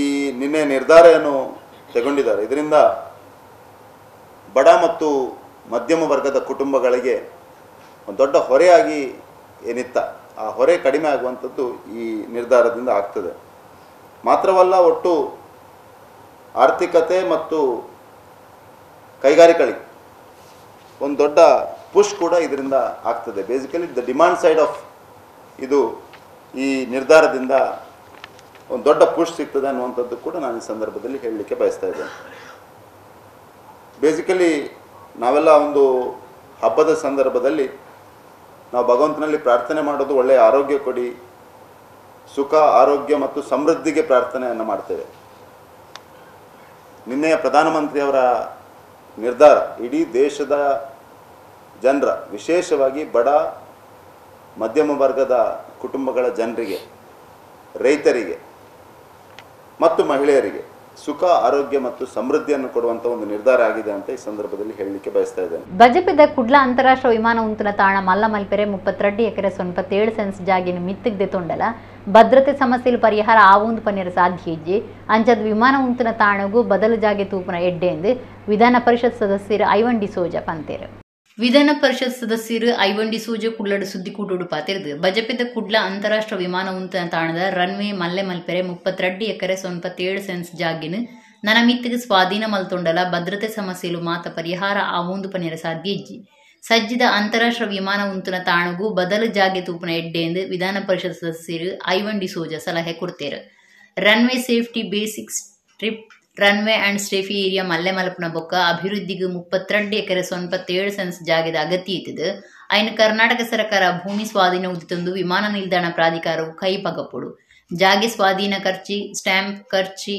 H: ಈ ನಿನ್ನೆ ನಿರ್ಧಾರ ಏನು ತಗೊಂಡಿದ್ದಾರೆ, ಇದರಿಂದ ಬಡ ಮತ್ತು ಮಧ್ಯಮ ವರ್ಗದ ಕುಟುಂಬಗಳಿಗೆ ಒಂದು ದೊಡ್ಡ ಹೊರೆಯಾಗಿ ಏನಿತ್ತ ಆ ಹೊರೆ ಕಡಿಮೆ ಆಗುವಂಥದ್ದು ಈ ನಿರ್ಧಾರದಿಂದ ಆಗ್ತದೆ. ಮಾತ್ರವಲ್ಲ, ಒಟ್ಟು ಆರ್ಥಿಕತೆ ಮತ್ತು ಕೈಗಾರಿಕೆಗಳಿಗೆ ಒಂದು ದೊಡ್ಡ ಪುಷ್ ಕೂಡ ಇದರಿಂದ ಆಗ್ತದೆ. Basically the demand side of ಇದು ಈ ನಿರ್ಧಾರದಿಂದ ಒಂದು ದೊಡ್ಡ ಪುಷ್ ಸಿಗ್ತದೆ ಅನ್ನುವಂಥದ್ದು ಕೂಡ ನಾನು ಈ ಸಂದರ್ಭದಲ್ಲಿ ಹೇಳಲಿಕ್ಕೆ ಬಯಸ್ತಾ ಇದ್ದೇನೆ. ಬೇಸಿಕಲಿ ನಾವೆಲ್ಲ ಒಂದು ಹಬ್ಬದ ಸಂದರ್ಭದಲ್ಲಿ ನಾವು ಭಗವಂತನಲ್ಲಿ ಪ್ರಾರ್ಥನೆ ಮಾಡೋದು ಒಳ್ಳೆಯ ಆರೋಗ್ಯ ಕೊಡಿ, ಸುಖ ಆರೋಗ್ಯ ಮತ್ತು ಸಮೃದ್ಧಿಗೆ ಪ್ರಾರ್ಥನೆಯನ್ನು ಮಾಡ್ತೇವೆ. ನಿನ್ನೆಯ ಪ್ರಧಾನಮಂತ್ರಿಯವರ ನಿರ್ಧಾರ ಇಡೀ ದೇಶದ ಜನರ, ವಿಶೇಷವಾಗಿ ಬಡ ಮಧ್ಯಮ ವರ್ಗದ ಕುಟುಂಬಗಳ ಜನರಿಗೆ, ರೈತರಿಗೆ ಮತ್ತು ಮಹಿಳೆಯರಿಗೆ ಸುಖ ಆರೋಗ್ಯ ಮತ್ತು ಸಮೃದ್ಧಿಯನ್ನು ಕೊಡುವಂತ ಒಂದು ನಿರ್ಧಾರ ಆಗಿದೆ ಅಂತ ಈ ಸಂದರ್ಭದಲ್ಲಿ ಹೇಳಲಿಕ್ಕೆ ಬಯಸ್ತಾ ಇದ್ದೇನೆ.
A: ಬಜಪೆದ ಕುಡ್ಲ ಅಂತಾರಾಷ್ಟ್ರೀಯ ವಿಮಾನ ಉಂತುನ ತಾಣ ಮಲ್ಲ ಮಲ್ಪೆರೆ 32 ಎಕರೆ 07 ಸೆನ್ಸ್ ಜಾಗಿನ ಮಿತ್ತಿಗೆ ತೊಂಡಲ ಭದ್ರತೆ ಸಮಸ್ಯೆಲು ಪರಿಹಾರ ಆವೊಂದು ಪನ್ನೆರ ಸಾಧ್ಯ ಇಜ್ಜಿ ಅಂಚದ ವಿಮಾನ ಉಂತುನ ತಾಣಗೂ ಬದಲು ಜಾಗೆ ತೂಪುನ ಎಡ್ಡೆ ಎಂದು ವಿಧಾನ ಪರಿಷತ್ ಸದಸ್ಯರು ಐವನ್ ಡಿಸೋಜ ಪಂತೇರು. ವಿಧಾನ ಪರಿಷತ್ ಸದಸ್ಯರು ಐವನ್ ಡಿಸೋಜ ಕುಡ್ಲಡು ಸುದ್ದಿಕೂಟೋಡು ಪಾತಿರ್ದು ಬಜಪೆದ ಕುಡ್ಲ ಅಂತಾರಾಷ್ಟ್ರೀಯ ವಿಮಾನ ಉಂತನ ತಾಣದ ರನ್ವೇ ಮಲ್ಲೆ ಮಲ್ಪೆರೆ 32 ಎಕರೆ 07 ಸೆನ್ಸ್ ಜಾಗಿನ ನನ ಮಿತ್ತಿಗೆ ಸ್ವಾಧೀನ ಮಲ್ತೊಂಡಲ ಭದ್ರತೆ ಸಮಸ್ಯೆಲು ಮಾತ ಪರಿಹಾರ ಆವೊಂದು ಪನ್ನೆರ ಸಾಧ್ಯ ಇಜ್ಜಿ ಸಜ್ಜಿದ ಅಂತಾರಾಷ್ಟ್ರೀಯ ವಿಮಾನ ಉಂತುನ ತಾಣಗೂ ಬದಲು ಜಾಗೆ ತೂಪುನ ಎಡ್ಡೆ ಎಂದು ವಿಧಾನ ಪರಿಷತ್ ಸದಸ್ಯರು ಐವನ್ ಡಿಸೋಜ ಸಲಹೆ ಕೊಡ್ತೇರು. Runway safety basic strip runway and strafe area ಮಲ್ಲೆ ಮಲ್ಪುನ ಬೊಕ್ಕ ಅಭಿವೃದ್ಧಿಗೆ 32 ಎಕರೆ 07 ಸೆನ್ಸ್ ಜಾಗದ ಅಗತ್ಯ ಇತ್ತಿದ್ದು ಐನು ಕರ್ನಾಟಕ ಸರ್ಕಾರ ಭೂಮಿ ಸ್ವಾಧೀನ ಉದಿತಂದು ವಿಮಾನ ನಿಲ್ದಾಣ ಪ್ರಾಧಿಕಾರವು ಕೈ ಪಗಪೊಡು ಜಾಗೆ ಸ್ವಾಧೀನ ಖರ್ಚಿ ಸ್ಟ್ಯಾಂಪ್ ಖರ್ಚಿ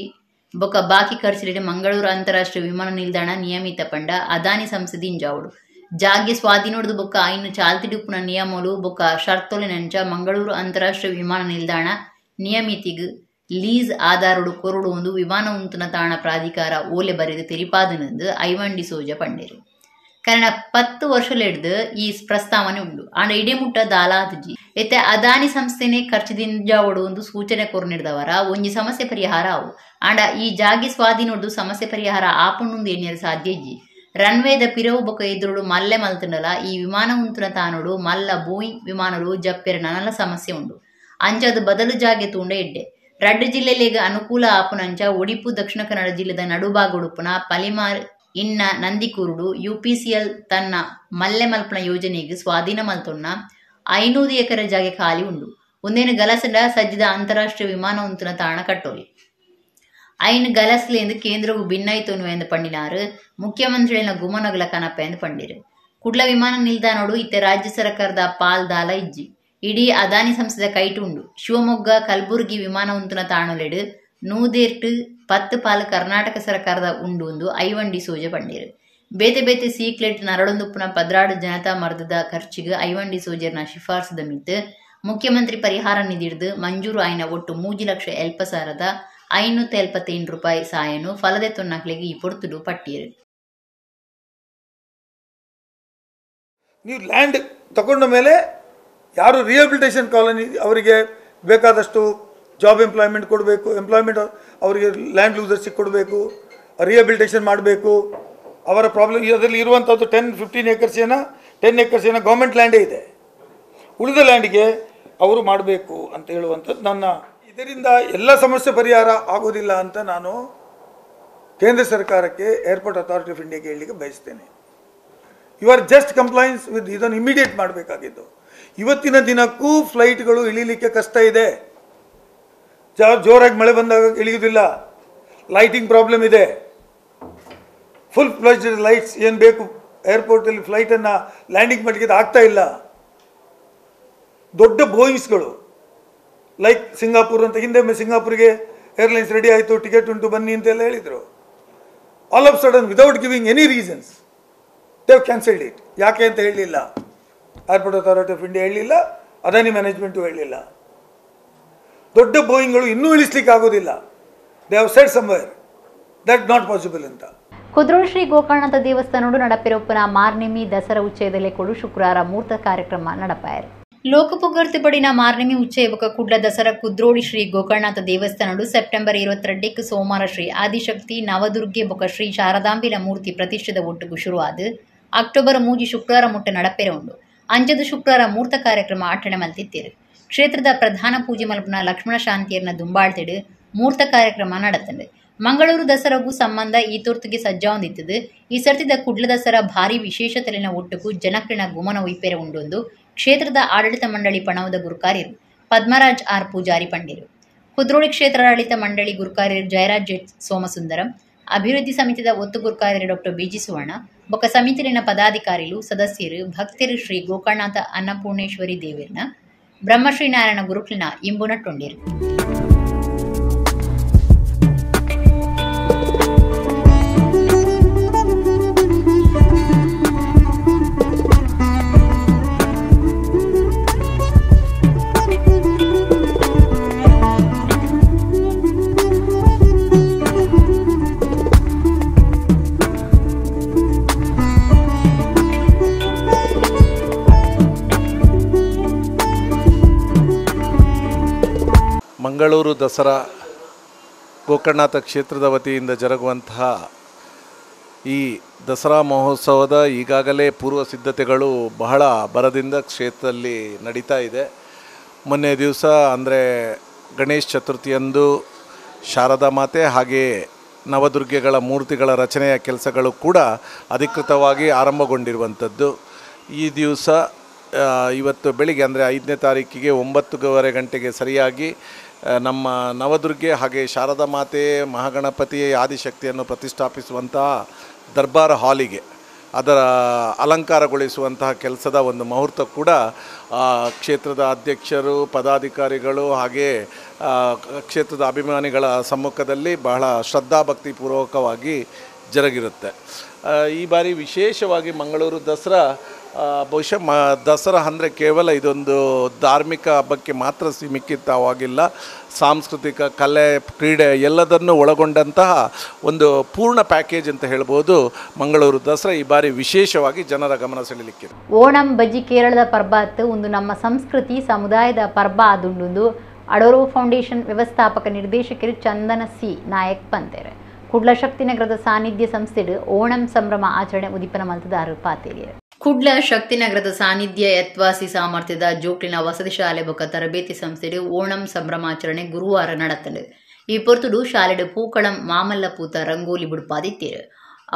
A: ಬೊಕ್ಕ ಬಾಕಿ ಖರ್ಚಿಲೆ ಮಂಗಳೂರು ಅಂತಾರಾಷ್ಟ್ರೀಯ ವಿಮಾನ ನಿಲ್ದಾಣ ನಿಯಮಿತ ಪಂಡ ಅದಾನಿ ಸಂಸ್ಥೆ ದಿಂಜಾವುಡು ಜಾಗೆ ಸ್ವಾಧೀನೊಡ್ದು ಬೊಕ್ಕ ಐನು ಚಾಲ್ತಿಡುಪ್ಪುನ ನಿಯಮಲು ಬೊಕ್ಕ ಷರ್ತೊಲೆನಂಚ ಮಂಗಳೂರು ಅಂತಾರಾಷ್ಟ್ರೀಯ ವಿಮಾನ ನಿಲ್ದಾಣ ನಿಯಮಿತಿಗ್ ಲೀಸ್ ಆಧಾರಡು ಕೊರಡು ಒಂದು ವಿಮಾನ ಉಂತುನ ತಾಣ ಪ್ರಾಧಿಕಾರ ಓಲೆ ಬರೆದು ತೆರಿಪಾದನಂದು ಐವನ್ ಡಿಸೋಜ ಪಂಡೇರು. ಕಾರಣ 10 ವರ್ಷಲೆಡ್ದು ಈ ಪ್ರಸ್ತಾವನೆ ಉಂಡು ಆಂಡ ಇಡೇ ಮುಟ್ಟ ದಾಲಾದಜಿ ಎತ್ತೆ ಅದಾನಿ ಸಂಸ್ಥೆನೆ ಖರ್ಚು ಒಂದು ಸೂಚನೆ ಕೊರ್ನಿಡ್ದವರ ಒಂಜಿ ಸಮಸ್ಯೆ ಪರಿಹಾರ ಅವು ಆಂಡ ಈ ಜಾಗೆ ಸ್ವಾಧೀನೊಡ್ದು ಸಮಸ್ಯೆ ಪರಿಹಾರ ಆಪುಂಡು ಎನ್ನಿರ ಸಾಧ್ಯ ಇಜ್ಜಿ. ರನ್ವೇದ ಪಿರವು ಬೊಕ ಎದುರುಡು ಮಲ್ಲೆ ಮಲ್ತುಂಡಲ ಈ ವಿಮಾನ ಉಂತುನ ತಾನೋಡು ಮಲ್ಲ ಬೋಯಿಂಗ್ ವಿಮಾನಲು ಜಪ್ಪೆರ ನನಲ ಸಮಸ್ಯೆ ಉಂಡು ಅಂಚದು ಬದಲು ಜಾಗೆ ತೂಂಡ ಎಡ್ಡೆ ರಡ್ಡು ಜಿಲ್ಲೆಲೆಗ್ ಅನುಕೂಲ ಆಪುನಂಚ ಒಡಿಪು ದಕ್ಷಿಣ ಕನ್ನಡ ಜಿಲ್ಲೆದ ನಡುಭಾಗೊಡುಪುನ ಪಲಿಮಾರ್ ಇನ್ನ ನಂದಿಕೂರುಡು ಯುಪಿಸಿಎಲ್ ತನ್ನ ಮಲ್ಲೆ ಮಲ್ಪನ ಯೋಜನೆಗೆ ಸ್ವಾಧೀನ ಮಲ್ತೊನ್ನ 500 ಎಕರೆ ಜಾಗೆ ಖಾಲಿ ಉಂಡು ಒಂದೇನು ಗಲಸಂಡ ಸಜ್ಜಿದ ಅಂತಾರಾಷ್ಟ್ರೀಯ ವಿಮಾನ ಉಂತುನ ತಾಣ ಕಟ್ಟೋಲಿ ಐನು ಗಲಸ್ಲೇಂದು ಕೇಂದ್ರವು ಭಿನ್ನಾಯ್ತೋನು ಎಂದು ಪಂಡಿನಾರು ಮುಖ್ಯಮಂತ್ರಿಗಳ ಗುಮನಗಲ ಕನಪ ಎಂದು ಪಂಡಿರು. ಕುಡ್ಲ ವಿಮಾನ ನಿಲ್ದಾಣೋಡು ಇತ್ತೆ ರಾಜ್ಯ ಸರ್ಕಾರದ ಪಾಲ್ದಾಲ ಇಜ್ಜಿ ಇಡೀ ಅದಾನಿ ಸಂಸ್ಥೆದ ಕೈಟು ಉಂಡು. ಶಿವಮೊಗ್ಗ ಕಲಬುರಗಿ ವಿಮಾನ ಉಂತುನ ತಾಣೊಲೆಡು ನೂದೇರ್ಟು 10 ಪಾಲು ಕರ್ನಾಟಕ ಸರ್ಕಾರದ ಉಂಡು ಒಂದು ಐವನ್ ಡಿಸೋಜ ಪಂಡೇರು. ಬೇತೆ ಬೇತೆ ಸೀಕ್ಲೆಟ್ ನರಳೊಂದುಪ್ಪುನ 12 ಜನತಾ ಮರ್ದದ ಖರ್ಚಿಗೆ ಐವನ್ ಡಿಸೋಜರ್ನ ಶಿಫಾರಸುದ ಮಿತ್ತು ಮುಖ್ಯಮಂತ್ರಿ ಪರಿಹಾರ ನಿಧಿಡ್ದು ಮಂಜೂರು ಆಯ್ನ ಒಟ್ಟು 3,75,578 ರೂಪಾಯಿ ಸಾಯನು ಫಲದೆ ತೊನ್ನಕ್ಲಿಗೆ ಈ ಪೊರ್ತುಡು ಪಟ್ಟಿಯರು.
I: ನೀವು ಲ್ಯಾಂಡ್ ತಗೊಂಡ ಮೇಲೆ ಯಾರು ರಿಹಬಿಲಿಟೇಷನ್ ಕಾಲೋನಿ ಅವರಿಗೆ ಬೇಕಾದಷ್ಟು ಜಾಬ್ ಎಂಪ್ಲಾಯ್ಮೆಂಟ್ ಕೊಡಬೇಕು, ಎಂಪ್ಲಾಯ್ಮೆಂಟ್ ಅವರಿಗೆ ಲ್ಯಾಂಡ್ ಲೂಸರ್ಸಿಗೆ ಕೊಡಬೇಕು, ರಿಹಬಿಲಿಟೇಷನ್ ಮಾಡಬೇಕು. ಅವರ ಪ್ರಾಬ್ಲಮ್ ಅದರಲ್ಲಿ ಇರುವಂಥದ್ದು 10-15 ಏಕರ್ಸ್ ಏನೋ, 10 ಏಕರ್ಸ್ ಏನೋ ಗೌರ್ಮೆಂಟ್ ಲ್ಯಾಂಡೇ ಇದೆ, ಉಳಿದ ಲ್ಯಾಂಡಿಗೆ ಅವರು ಮಾಡಬೇಕು ಅಂತ ಹೇಳುವಂಥದ್ದು ನನ್ನ. ಇದರಿಂದ ಎಲ್ಲ ಸಮಸ್ಯೆ ಪರಿಹಾರ ಆಗೋದಿಲ್ಲ ಅಂತ ನಾನು ಕೇಂದ್ರ ಸರ್ಕಾರಕ್ಕೆ, ಏರ್ಪೋರ್ಟ್ ಅಥಾರಿಟಿ ಆಫ್ ಇಂಡಿಯಾಗೆ ಹೇಳಲಿಕ್ಕೆ ಬಯಸ್ತೇನೆ. You are just compliance with ಇದನ್ನು ಇಮಿಡಿಯೇಟ್ ಮಾಡಬೇಕಾಗಿದ್ದು. ಇವತ್ತಿನ ದಿನಕ್ಕೂ ಫ್ಲೈಟ್ಗಳು ಇಳೀಲಿಕ್ಕೆ ಕಷ್ಟ ಇದೆ, ಜೋರಾಗಿ ಮಳೆ ಬಂದಾಗ ಇಳಿಯೋದಿಲ್ಲ, ಲೈಟಿಂಗ್ ಪ್ರಾಬ್ಲಮ್ ಇದೆ, ಫುಲ್ ಫ್ಲಜ್ ಲೈಟ್ಸ್ ಏನು ಬೇಕು ಏರ್ಪೋರ್ಟಲ್ಲಿ ಫ್ಲೈಟನ್ನು ಲ್ಯಾಂಡಿಂಗ್ ಮಾಡಲಿಕ್ಕೆ ಆಗ್ತಾ ಇಲ್ಲ. ದೊಡ್ಡ ಬೋಯಿಂಗ್ಸ್ಗಳು ಲೈಕ್ ಸಿಂಗಾಪುರ್ ಅಂತ, ಹಿಂದೆ ಸಿಂಗಾಪುರಿಗೆ ಏರ್ಲೈನ್ಸ್ ರೆಡಿ ಆಯಿತು, ಟಿಕೆಟ್ ಉಂಟು ಬನ್ನಿ ಅಂತೆಲ್ಲ ಹೇಳಿದರು. All of sudden without giving any reasons they have cancelled it. ಯಾಕೆ ಅಂತ ಹೇಳಲಿಲ್ಲ, ಏರ್ಪೋರ್ಟ್ ಅಥಾರಿಟಿ ಆಫ್ ಇಂಡಿಯಾ ಹೇಳಲಿಲ್ಲ, ಅದಾನಿ ಮ್ಯಾನೇಜ್ಮೆಂಟು ಹೇಳಲಿಲ್ಲ. ದೊಡ್ಡ ಬೋಯಿಂಗ್ಗಳು ಇನ್ನೂ ಇಳಿಸ್ಲಿಕ್ಕೆ ಆಗೋದಿಲ್ಲ, they have said somewhere that not possible ಅಂತ.
A: ಕುದ್ರೋಳಿ ಶ್ರೀ ಗೋಕರ್ಣನಾಥ ದೇವಸ್ಥಾನಡು ನಡಪಿರೊಪ್ಪನ ಮಾರ್ನೆಮಿ ದಸರಾ ಉಚ್ಚಯದಲ್ಲಿ ಕೊಡು ಶುಕ್ರವಾರ ಮೂರ್ತ ಕಾರ್ಯಕ್ರಮ ನಡಪಾಯರು. ಲೋಕಪುಗರ್ತಿ ಪಡಿನ ಮಾರ್ನೆಮಿ ಉಚ್ಚಯ ಬೊಕ ಕುಡ್ಲ ದಸರಾ ಕುದ್ರೋಳಿ ಶ್ರೀ ಗೋಕರ್ಣನಾಥ ದೇವಸ್ಥಾನಡು ಸೆಪ್ಟೆಂಬರ್ 22 ಸೋಮವಾರ ಶ್ರೀ ಆದಿಶಕ್ತಿ ನವದುರ್ಗೆ ಬೊಕ ಶ್ರೀ ಶಾರದಾಂಬಿನ ಮೂರ್ತಿ ಪ್ರತಿಷ್ಠೆದ ಒಟ್ಟುಗು ಶುರುವಾದ ಅಕ್ಟೋಬರ್ 3 ಶುಕ್ರವಾರ ಮುಟ್ಟ ನಡಪೆರೆ ಉಂಡು. ಅಂಜದ ಶುಕ್ರವಾರ ಮೂರ್ತ ಕಾರ್ಯಕ್ರಮ ಆಚರಣೆ ಮಲ್ತಿತ್ತೀರು. ಕ್ಷೇತ್ರದ ಪ್ರಧಾನ ಪೂಜೆ ಮಲ್ಪನ ಲಕ್ಷ್ಮಣ ಶಾಂತಿಯರ್ನ ದುಂಬಾಳ್ತಿಡು ಮೂರ್ತ ಕಾರ್ಯಕ್ರಮ ನಡತಂಡು. ಮಂಗಳೂರು ದಸರಾಗೂ ಸಂಬಂಧ ಈ ತುರ್ತುಗೆ ಸಜ್ಜಾವೊಂದಿತ್ತದು. ಈ ಸರ್ತಿದ ಕುಡ್ಲ ದಸರಾ ಭಾರಿ ವಿಶೇಷತೆಲಿನ ಒಟ್ಟುಗು ಜನಕ್ರಿನ ಗುಮನ ಉಯ್ಪೆರೆ ಉಂಡೊಂದು ಕ್ಷೇತ್ರದ ಆಡಳಿತ ಮಂಡಳಿ ಪಣವದ ಗುರುಕಾರ್ಯರು ಪದ್ಮರಾಜ್ ಆರ್ ಪೂಜಾರಿ ಪಂಡಿರು. ಕುದ್ರೋಳಿ ಕ್ಷೇತ್ರಾಡಳಿತ ಮಂಡಳಿ ಗುರುಕಾರ್ಯರು ಜಯರಾಜ್ ಸೋಮಸುಂದರಂ, ಅಭಿವೃದ್ಧಿ ಸಮಿತಿದ ಒತ್ತು ಗುರುಕಾರ್ಯರು ಡಾಕ್ಟರ್ ಬಿಜಿ ಸುವರ್ಣ ಬೊಕ್ಕ ಸಮಿತಿಲಿನ ಪದಾಧಿಕಾರಿಲು ಸದಸ್ಯರು ಭಕ್ತರು ಶ್ರೀ ಗೋಕರ್ಣನಾಥ ಅನ್ನಪೂರ್ಣೇಶ್ವರಿ ದೇವಿರ್ನ ಬ್ರಹ್ಮಶ್ರೀ ನಾರಾಯಣ ಗುರುಕ್ಲಿನ ಇಂಬುನಟ್ಟೊಂಡಿರು.
G: ಮಂಗಳೂರು ದಸರಾ ಗೋಕರ್ಣನಾಥ ಕ್ಷೇತ್ರದ ವತಿಯಿಂದ ಜರುಗುವಂತಹ ಈ ದಸರಾ ಮಹೋತ್ಸವದ ಈಗಾಗಲೇ ಪೂರ್ವ ಸಿದ್ಧತೆಗಳು ಬಹಳ ಭರದಿಂದ ಕ್ಷೇತ್ರದಲ್ಲಿ ನಡೀತಾ ಇದೆ. ಮೊನ್ನೆ ದಿವಸ ಅಂದರೆ ಗಣೇಶ ಚತುರ್ಥಿಯಂದು ಶಾರದಾ ಮಾತೆ ಹಾಗೆಯೇ ನವದುರ್ಗೆಗಳ ಮೂರ್ತಿಗಳ ರಚನೆಯ ಕೆಲಸಗಳು ಕೂಡ ಅಧಿಕೃತವಾಗಿ ಆರಂಭಗೊಂಡಿರುವಂಥದ್ದು. ಈ ದಿವಸ ಇವತ್ತು ಬೆಳಿಗ್ಗೆ ಅಂದರೆ 5ನೇ ತಾರೀಕಿಗೆ 9:15 ಗಂಟೆಗೆ ಸರಿಯಾಗಿ ನಮ್ಮ ನವದುರ್ಗೆ ಹಾಗೆ ಶಾರದಾ ಮಾತೆ ಮಹಾಗಣಪತಿ ಆದಿಶಕ್ತಿಯನ್ನು ಪ್ರತಿಷ್ಠಾಪಿಸುವಂತಹ ದರ್ಬಾರ್ ಹಾಲಿಗೆ ಅದರ ಅಲಂಕಾರಗೊಳಿಸುವಂತಹ ಕೆಲಸದ ಒಂದು ಮುಹೂರ್ತ ಕೂಡ ಕ್ಷೇತ್ರದ ಅಧ್ಯಕ್ಷರು, ಪದಾಧಿಕಾರಿಗಳು ಹಾಗೆಯೇ ಕ್ಷೇತ್ರದ ಅಭಿಮಾನಿಗಳ ಸಮ್ಮುಖದಲ್ಲಿ ಬಹಳ ಶ್ರದ್ಧಾಭಕ್ತಿಪೂರ್ವಕವಾಗಿ ಜರುಗಿರುತ್ತೆ. ಈ ಬಾರಿ ವಿಶೇಷವಾಗಿ ಮಂಗಳೂರು ದಸರಾ ಬಹುಶಃ ದಸರಾ ಅಂದರೆ ಕೇವಲ ಇದೊಂದು ಧಾರ್ಮಿಕ ಹಬ್ಬಕ್ಕೆ ಮಾತ್ರ ಸೀಮಿತವಾಗಿಲ್ಲ, ಸಾಂಸ್ಕೃತಿಕ, ಕಲೆ, ಕ್ರೀಡೆ ಎಲ್ಲದನ್ನು ಒಳಗೊಂಡಂತಹ ಒಂದು ಪೂರ್ಣ ಪ್ಯಾಕೇಜ್ ಅಂತ ಹೇಳ್ಬೋದು. ಮಂಗಳೂರು ದಸರಾ ಈ ಬಾರಿ ವಿಶೇಷವಾಗಿ ಜನರ ಗಮನ ಸೆಳೆಯಲಿಕ್ಕಿದೆ.
A: ಓಣಂ ಬಜ್ಜಿ ಕೇರಳದ ಪರ್ಬಾತ್ ಒಂದು ನಮ್ಮ ಸಂಸ್ಕೃತಿ ಸಮುದಾಯದ ಪರ್ಬ ಆದುಂಡು ಅಡೋರು ಫೌಂಡೇಶನ್ ವ್ಯವಸ್ಥಾಪಕ ನಿರ್ದೇಶಕರು ಚಂದನ ಸಿ ನಾಯಕ್ ಪಂತೇರು. ಕುಡ್ಲ ಶಕ್ತಿನಗರದ ಸಾನ್ನಿಧ್ಯ ಸಂಸ್ಥೆಡು ಓಣಂ ಸಂಭ್ರಮ ಆಚರಣೆ ಉದೀಪನ ಮಲ್ತದಾರು ಪಾತೇರಿಯರು. ಕುಡ್ಲ ಶಕ್ತಿನಗರದ ಸಾನ್ನಿಧ್ಯ ಯತ್ವಾಸಿ ಸಾಮರ್ಥ್ಯದ ಜೋಕ್ಲಿನ ವಸತಿ ಶಾಲೆ ಬೊಕ್ಕ ತರಬೇತಿ ಸಂಸ್ಥೆಡು ಓಣಂ ಸಂಭ್ರಮಾಚರಣೆ ಗುರುವಾರ ನಡತಲು. ಈ ಪೊರ್ತುಡು ಶಾಲೆಡು ಪೂಕಳಂ ಮಾಮಲ್ಲ ಪೂತ ರಂಗೋಲಿ ಬುಡ್ಪಾದಿತ್ತೀರು.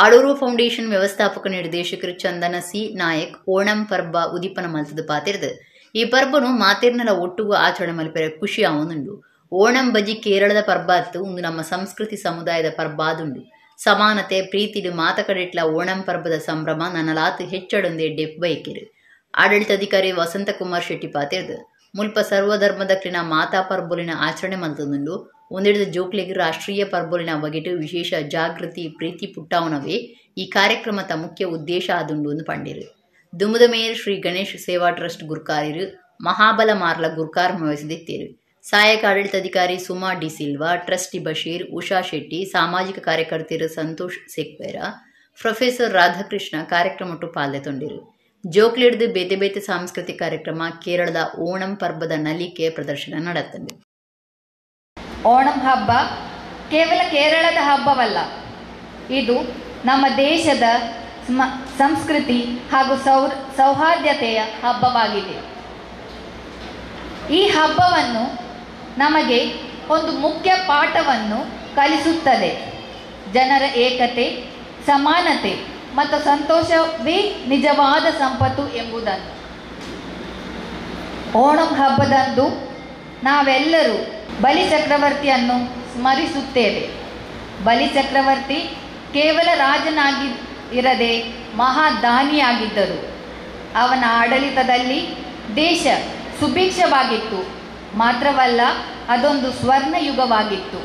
A: ಆಡೂರು ಫೌಂಡೇಶನ್ ವ್ಯವಸ್ಥಾಪಕ ನಿರ್ದೇಶಕರು ಚಂದನ ಸಿ ನಾಯಕ್ ಓಣಂ ಪರ್ಬ ಉದೀಪನ ಮಲ್ತದ ಪಾತಿರ್ದು. ಈ ಪರ್ಬನು ಮಾತೇರ್ನಲ ಒಟ್ಟುಗು ಆಚರಣೆ ಮಲ್ಪೆರೆ ಖುಷಿ ಆವೊಂದುಂಡು. ಓಣಂ ಬಜಿ ಕೇರಳದ ಪರ್ಬಾತ್ತು ಒಂದು ನಮ್ಮ ಸಂಸ್ಕೃತಿ ಸಮುದಾಯದ ಪರ್ಬಾದುಂಡು. ಸಮಾನತೆ ಪ್ರೀತಿಡು ಮಾತಕಡೆಟ್ಲ ಓಣಂ ಪರ್ಬದ ಸಂಭ್ರಮ ನನ್ನಲಾತು ಹೆಚ್ಚಡೊಂದೇ ಡೆಪ್ ಬೈಕಿರು. ಆಡಳಿತಾಧಿಕಾರಿ ವಸಂತಕುಮಾರ್ ಶೆಟ್ಟಿ ಪಾತಿರ್ದು ಮುಲ್ಪ ಸರ್ವಧರ್ಮದಕ್ಲಿನ ಮಾತಾ ಪರ್ಬೊಲಿನ ಆಚರಣೆ ಮಲ್ತದುಂಡು. ಒಂದೆಡ್ದು ಜೋಕ್ಲಿಗೆ ರಾಷ್ಟ್ರೀಯ ಪರ್ಬೊಲಿನ ಬಗೆಟು ವಿಶೇಷ ಜಾಗೃತಿ ಪ್ರೀತಿ ಪುಟ್ಟಾವನವೇ ಈ ಕಾರ್ಯಕ್ರಮದ ಮುಖ್ಯ ಉದ್ದೇಶ ಆದುಂಡು ಎಂದು ಪಂಡಿರು. ದುಮುದ ಮೇಯರ್ ಶ್ರೀ ಗಣೇಶ್ ಸೇವಾ ಟ್ರಸ್ಟ್ ಗುರ್ಕಾರಿರು ಮಹಾಬಲ ಮಾರ್ಲ ಗುರ್ಕಾರ್ ವಹಿಸಿದಿತ್ತೇರು. ಸಹಾಯಕ ಆಡಳಿತಾಧಿಕಾರಿ ಸುಮಾ ಡಿ ಸಿಲ್ವಾ, ಟ್ರಸ್ಟಿ ಬಶೀರ್, ಉಷಾ ಶೆಟ್ಟಿ, ಸಾಮಾಜಿಕ ಕಾರ್ಯಕರ್ತೆಯರು ಸಂತೋಷ್ ಸೆಕ್ವೇರ, ಪ್ರೊಫೆಸರ್ ರಾಧಾಕೃಷ್ಣ ಕಾರ್ಯಕ್ರಮಟ್ಟು ಪಾಲ್ಗೊಂಡಿರು. ಜೋಕ್ಲಿಡ್ದು ಬೇತೆ ಬೇತೆ ಸಾಂಸ್ಕೃತಿಕ ಕಾರ್ಯಕ್ರಮ ಕೇರಳದ ಓಣಂ ಪರ್ಬದ ನಲಿಕೆ ಪ್ರದರ್ಶನ ನಡೆತಂದೆ.
J: ಓಣಂ ಹಬ್ಬ ಕೇವಲ ಕೇರಳದ ಹಬ್ಬವಲ್ಲ, ಇದು ನಮ್ಮ ದೇಶದ ಸಂಸ್ಕೃತಿ ಹಾಗೂ ಸೌಹಾರ್ದತೆಯ ಹಬ್ಬವಾಗಿದೆ. ಈ ಹಬ್ಬವನ್ನು ನಮಗೆ ಒಂದು ಮುಖ್ಯ ಪಾಠವನ್ನು ಕಲಿಸುತ್ತದೆ. ಜನರ ಏಕತೆ, ಸಮಾನತೆ ಮತ್ತು ಸಂತೋಷವೇ ನಿಜವಾದ ಸಂಪತ್ತು ಎಂಬುದನ್ನು. ಓಣಂ ಹಬ್ಬದಂದು ನಾವೆಲ್ಲರೂ ಬಲಿಚಕ್ರವರ್ತಿಯನ್ನು ಸ್ಮರಿಸುತ್ತೇವೆ. ಬಲಿಚಕ್ರವರ್ತಿ ಕೇವಲ ರಾಜನಾಗಿ ಇರದೆ ಮಹಾದಾನಿಯಾಗಿದ್ದರು. ಅವನ ಆಡಳಿತದಲ್ಲಿ ದೇಶ ಸುಭಿಕ್ಷವಾಗಿತ್ತು, ಮಾತ್ರವಲ್ಲ ಅದೊಂದು ಸ್ವರ್ಣಯುಗವಾಗಿತ್ತು.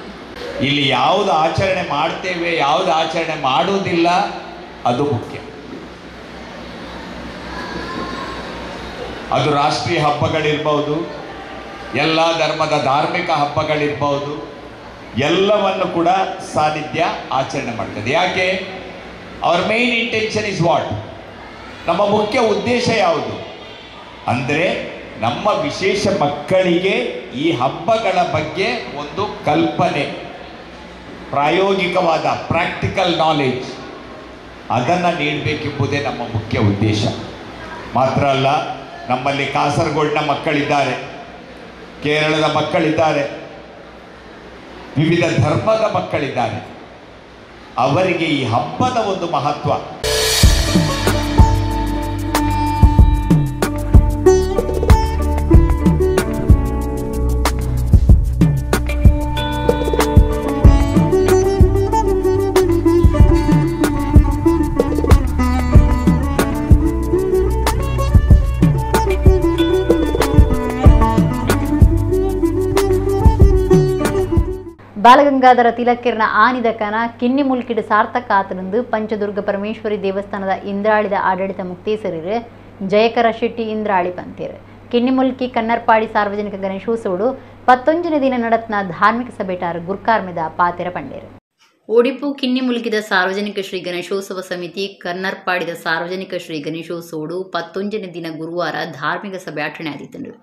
K: ಇಲ್ಲಿ ಯಾವುದು ಆಚರಣೆ ಮಾಡ್ತೇವೆ, ಯಾವುದು ಆಚರಣೆ ಮಾಡುವುದಿಲ್ಲ ಅದು ಮುಖ್ಯ. ಅದು ರಾಷ್ಟ್ರೀಯ ಹಬ್ಬಗಳಿರ್ಬೋದು, ಎಲ್ಲ ಧರ್ಮದ ಧಾರ್ಮಿಕ ಹಬ್ಬಗಳಿರ್ಬೋದು, ಎಲ್ಲವನ್ನು ಕೂಡ ಸಾನ್ನಿಧ್ಯ ಆಚರಣೆ ಮಾಡ್ತದೆ. ಯಾಕೆ? Our main intention is what? ನಮ್ಮ ಮುಖ್ಯ ಉದ್ದೇಶ ಯಾವುದು ಅಂದರೆ ನಮ್ಮ ವಿಶೇಷ ಮಕ್ಕಳಿಗೆ ಈ ಹಬ್ಬಗಳ ಬಗ್ಗೆ ಒಂದು ಕಲ್ಪನೆ, ಪ್ರಾಯೋಗಿಕವಾದ ಪ್ರಾಕ್ಟಿಕಲ್ ನಾಲೆಜ್ ಅದನ್ನು ನೀಡಬೇಕೆಂಬುದೇ ನಮ್ಮ ಮುಖ್ಯ ಉದ್ದೇಶ. ಮಾತ್ರ ಅಲ್ಲ, ನಮ್ಮಲ್ಲಿ ಕಾಸರಗೋಡಿನ ಮಕ್ಕಳಿದ್ದಾರೆ, ಕೇರಳದ ಮಕ್ಕಳಿದ್ದಾರೆ, ವಿವಿಧ ಧರ್ಮದ ಮಕ್ಕಳಿದ್ದಾರೆ. ಅವರಿಗೆ ಈ ಹಬ್ಬದ ಒಂದು ಮಹತ್ವ.
A: ಬಾಲಗಂಗಾಧರ ತಿಲಕಿರ್ನ ಆನಿದ ಕನ ಕಿನ್ನಿ ಮುಲ್ಕಿಡು ಸಾರ್ಥಕ ಆತನಂದು ಪಂಚದುರ್ಗ ಪರಮೇಶ್ವರಿ ದೇವಸ್ಥಾನದ ಇಂದ್ರಾಳಿದ ಆಡಳಿತ ಮುಕ್ತೇಸರಿರು ಜಯಕರ ಶೆಟ್ಟಿ ಇಂದ್ರಾಳಿ ಪಂತೇರು. ಕಿನ್ನಿಮುಲ್ಕಿ ಕನ್ನರ್ಪಾಡಿ ಸಾರ್ವಜನಿಕ ಗಣೇಶೋತ್ಸವಡು 19ನೇ ದಿನ ನಡತ್ನ ಧಾರ್ಮಿಕ ಸಭೆಟಾರು ಗುರ್ಕಾರ್ಮೆದ ಪಾತೆರ ಪಂಡೇರು. ಒಡಿಪು ಕಿನ್ನಿಮುಲ್ಕಿದ ಸಾರ್ವಜನಿಕ ಶ್ರೀ ಗಣೇಶೋತ್ಸವ ಸಮಿತಿ ಕನ್ನರ್ಪಾಡಿದ ಸಾರ್ವಜನಿಕ ಶ್ರೀ ಗಣೇಶೋತ್ಸವಡು 19ನೇ ದಿನ ಗುರುವಾರ ಧಾರ್ಮಿಕ ಸಭೆ ಆಚರಣೆ ಆದಿತ್ತನು.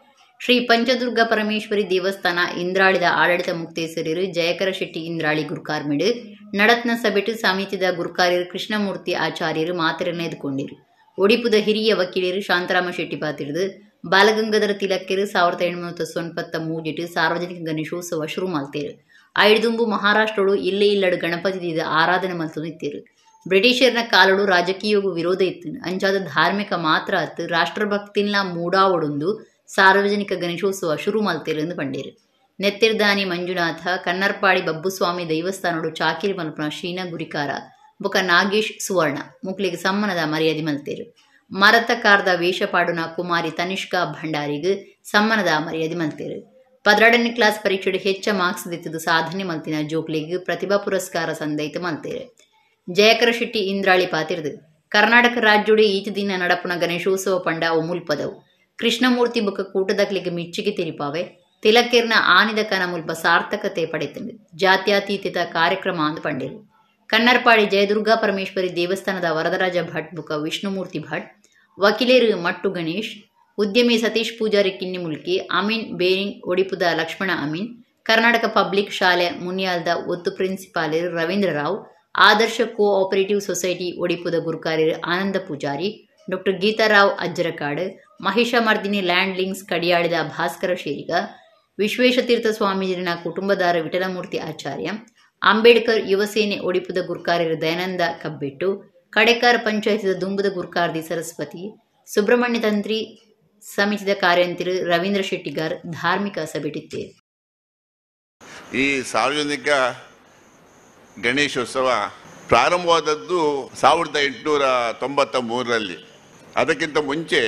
A: ಶ್ರೀ ಪಂಚದುರ್ಗ ಪರಮೇಶ್ವರಿ ದೇವಸ್ಥಾನ ಇಂದ್ರಾಳಿದ ಆಡಳಿತ ಮುಕ್ತೇಸರಿರು ಜಯಕರ ಶೆಟ್ಟಿ ಇಂದ್ರಾಳಿ ಗುರ್ಕಾರ್ಮಿಡು ನಡತ್ನ ಸಭೆಟು ಸಮಿತಿದ ಗುರ್ಕಾರ್ಯರು ಕೃಷ್ಣಮೂರ್ತಿ ಆಚಾರ್ಯರು ಮಾತರನ್ನ ಎದುಕೊಂಡಿರು. ಒಡಿಪುದ ಹಿರಿಯ ವಕೀಲರು ಶಾಂತರಾಮ ಶೆಟ್ಟಿ ಪಾತಿರಿದು ಬಾಲಗಂಗಾಧರ ತಿಲಕರು 1893 ಸಾರ್ವಜನಿಕ ಗಣೇಶೋತ್ಸವ ಶುರು ಮಾಡ್ತೇರು. ಐದುಂಬು ಮಹಾರಾಷ್ಟ್ರಡು ಇಲ್ಲೇ ಇಲ್ಲಡು ಗಣಪತಿ ದಿದ ಆರಾಧನೆ ಮಲ್ತೊಂದಿತ್ತೇರು. ಬ್ರಿಟಿಷರ್ನ ಕಾಲಡು ರಾಜಕೀಯಗೂ ವಿರೋಧ ಇತ್ತು. ಅಂಚಾದ ಧಾರ್ಮಿಕ ಮಾತ್ರ ಅತ್ತು ರಾಷ್ಟ್ರಭಕ್ತಿನ ಮೂಡಾವಡೊಂದು ಸಾರ್ವಜನಿಕ ಗಣೇಶೋತ್ಸವ ಶುರು ಮಲ್ತೇರು ಎಂದು ಪಂಡೇರು. ನೆತ್ತಿರ್ದಾನಿ ಮಂಜುನಾಥ ಕನ್ನರ್ಪಾಡಿ ಬಬ್ಬುಸ್ವಾಮಿ ದೈವಸ್ಥಾನಡು ಚಾಕಿರಿ ಮಲ್ಪನ ಶೀನ ಗುರಿಕಾರ ಬೊಕ ನಾಗೇಶ್ ಸುವರ್ಣ ಮುಕ್ಲಿಗೆ ಸಮ್ಮನದ ಮರ್ಯಾದೆ ಮಲ್ತೇರು. ಮರತಕಾರ್ದ ವೇಷಪಾಡುನ ಕುಮಾರಿ ತನಿಷ್ಕಾ ಭಂಡಾರಿಗ್ ಸಮ್ಮನದ ಮರ್ಯಾದೆ ಮಲ್ತೇರು. 12ನೇ ಕ್ಲಾಸ್ ಪರೀಕ್ಷೆಡು ಹೆಚ್ಚ ಮಾರ್ಕ್ಸ್ ದಿತ್ತದು ಸಾಧನೆ ಮಲ್ತಿನ ಜೋಕ್ಲಿಗ್ ಪ್ರತಿಭಾ ಪುರಸ್ಕಾರ ಸಂದೈತ ಮಲ್ತೇರು. ಜಯಕರ ಶೆಟ್ಟಿ ಇಂದ್ರಾಳಿ ಪಾತಿರ್ದು ಕರ್ನಾಟಕ ರಾಜ್ಯೋಡೆ ಈತ ದಿನ ನಡಪುನ ಗಣೇಶೋತ್ಸವ ಪಂಡ ಅವು ಮುಲ್ಪದವು. ಕೃಷ್ಣಮೂರ್ತಿ ಬೊಕ ಕೂಟದಕ್ಲಿಗೆ ಮಿಚ್ಚಿಗೆ ತೆರಿಪಾವೆ ತಿಲಕಿರ್ನ ಆನಿದ ಕನ ಮುಲ್ಪ ಸಾರ್ಥಕತೆ ಪಡೆತಂಡು ಜಾತ್ಯತೀತ ಕಾರ್ಯಕ್ರಮ ಅಂದು ಪಂಡೇರು. ಕನ್ನರ್ಪಾಡಿ ಜಯದುರ್ಗಾ ಪರಮೇಶ್ವರಿ ದೇವಸ್ಥಾನದ ವರದರಾಜ ಭಟ್ ಬುಕ ವಿಷ್ಣುಮೂರ್ತಿ ಭಟ್, ವಕೀಲೇರು ಮಟ್ಟು ಗಣೇಶ್, ಉದ್ಯಮಿ ಸತೀಶ್ ಪೂಜಾರಿ ಕಿನ್ನಿಮುಲ್ಕಿ, ಅಮೀನ್ ಬೇರಿಂಗ್ ಒಡಿಪುದ ಲಕ್ಷ್ಮಣ ಅಮೀನ್, ಕರ್ನಾಟಕ ಪಬ್ಲಿಕ್ ಶಾಲೆ ಮುನಿಯಾಲ್ದ ಒತ್ತು ಪ್ರಿನ್ಸಿಪಾಲರು Ravindra Rao, Adarsha cooperative society ಒಡಿಪುದ ಗುರುಕಾರ್ಯರು Ananda Poojary, doctor Geetha Rao Ajjarkad, Mahishamardini land links ಕಡಿಯಾಳಿದ ಭಾಸ್ಕರ ಶೇರಿಗ, ವಿಶ್ವೇಶತೀರ್ಥ ಸ್ವಾಮೀಜಿನ ಕುಟುಂಬದಾರ ವಿಠಲಮೂರ್ತಿ ಆಚಾರ್ಯ, ಅಂಬೇಡ್ಕರ್ ಯುವಸೇನೆ ಒಡಿಪುದ ಗುರ್ಕಾರ್ಯರು ದಯಾನಂದ ಕಬ್ಬಿಟ್ಟು, ಕಡೆಕಾರ ಪಂಚಾಯತಿದ ದುಂಬುದ ಗುರ್ಕಾರ್ದಿ ಸರಸ್ವತಿ, ಸುಬ್ರಹ್ಮಣ್ಯ ತಂತ್ರಿ ಸಮಿತಿದ ಕಾರ್ಯಂತಿರು ರವೀಂದ್ರ ಶೆಟ್ಟಿಗಾರ್ ಧಾರ್ಮಿಕ ಸಭೆಟಿತ್ತೇರು.
L: ಈ ಸಾರ್ವಜನಿಕ ಗಣೇಶೋತ್ಸವ ಪ್ರಾರಂಭವಾದದ್ದು 1893ರಲ್ಲಿ. ಅದಕ್ಕಿಂತ ಮುಂಚೆ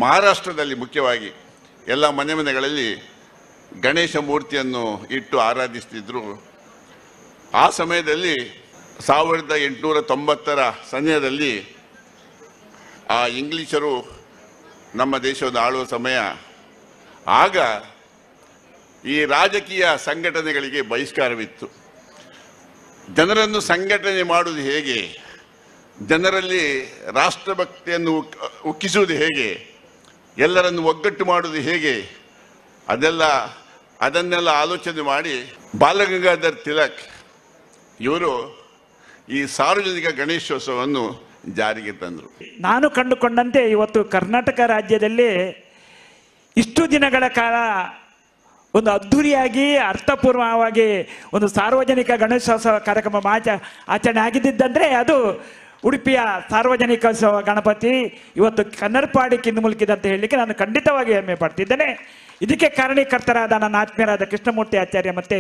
L: ಮಹಾರಾಷ್ಟ್ರದಲ್ಲಿ ಮುಖ್ಯವಾಗಿ ಎಲ್ಲ ಮನೆ ಮನೆಗಳಲ್ಲಿ ಗಣೇಶ ಮೂರ್ತಿಯನ್ನು ಇಟ್ಟು ಆರಾಧಿಸ್ತಿದ್ರು. ಆ ಸಮಯದಲ್ಲಿ 1890ರ ಸಮಯದಲ್ಲಿ ಆ ಇಂಗ್ಲೀಷರು ನಮ್ಮ ದೇಶವನ್ನು ಆಳುವ ಸಮಯ. ಆಗ ಈ ರಾಜಕೀಯ ಸಂಘಟನೆಗಳಿಗೆ ಬಹಿಷ್ಕಾರವಿತ್ತು. ಜನರನ್ನು ಸಂಘಟನೆ ಮಾಡುವುದು ಹೇಗೆ, ಜನರಲ್ಲಿ ರಾಷ್ಟ್ರಭಕ್ತಿಯನ್ನು ಉಕ್ಕಿಸುವುದು ಹೇಗೆ, ಎಲ್ಲರನ್ನು ಒಗ್ಗಟ್ಟು ಮಾಡುವುದು ಹೇಗೆ, ಅದೆಲ್ಲ ಅದನ್ನೆಲ್ಲ ಆಲೋಚನೆ ಮಾಡಿ ಬಾಲಗಂಗಾಧರ್ ತಿಲಕ್ ಇವರು ಈ ಸಾರ್ವಜನಿಕ ಗಣೇಶೋತ್ಸವವನ್ನು ಜಾರಿಗೆ ತಂದರು.
M: ನಾನು ಕಂಡುಕೊಂಡಂತೆ ಇವತ್ತು ಕರ್ನಾಟಕ ರಾಜ್ಯದಲ್ಲಿ ಇಷ್ಟು ದಿನಗಳ ಕಾಲ ಒಂದು ಅದ್ಧೂರಿಯಾಗಿ ಅರ್ಥಪೂರ್ಣವಾಗಿ ಒಂದು ಸಾರ್ವಜನಿಕ ಗಣೇಶೋತ್ಸವ ಕಾರ್ಯಕ್ರಮ ಆಚರಣೆ ಆಗಿದ್ದಂದರೆ ಅದು ಉಡುಪಿಯ ಸಾರ್ವಜನಿಕ ಗಣಪತಿ ಇವತ್ತು ಕನ್ನರ್ಪಾಡಿ ಕಿಂದು ಅಂತ ಹೇಳಲಿಕ್ಕೆ ನಾನು ಖಂಡಿತವಾಗಿ ಹೆಮ್ಮೆ ಪಡ್ತಿದ್ದೇನೆ. ಇದಕ್ಕೆ ಕಾರಣೀಕರ್ತರಾದ ನನ್ನ ಆತ್ಮೀಯರಾದ ಕೃಷ್ಣಮೂರ್ತಿ ಆಚಾರ್ಯ ಮತ್ತು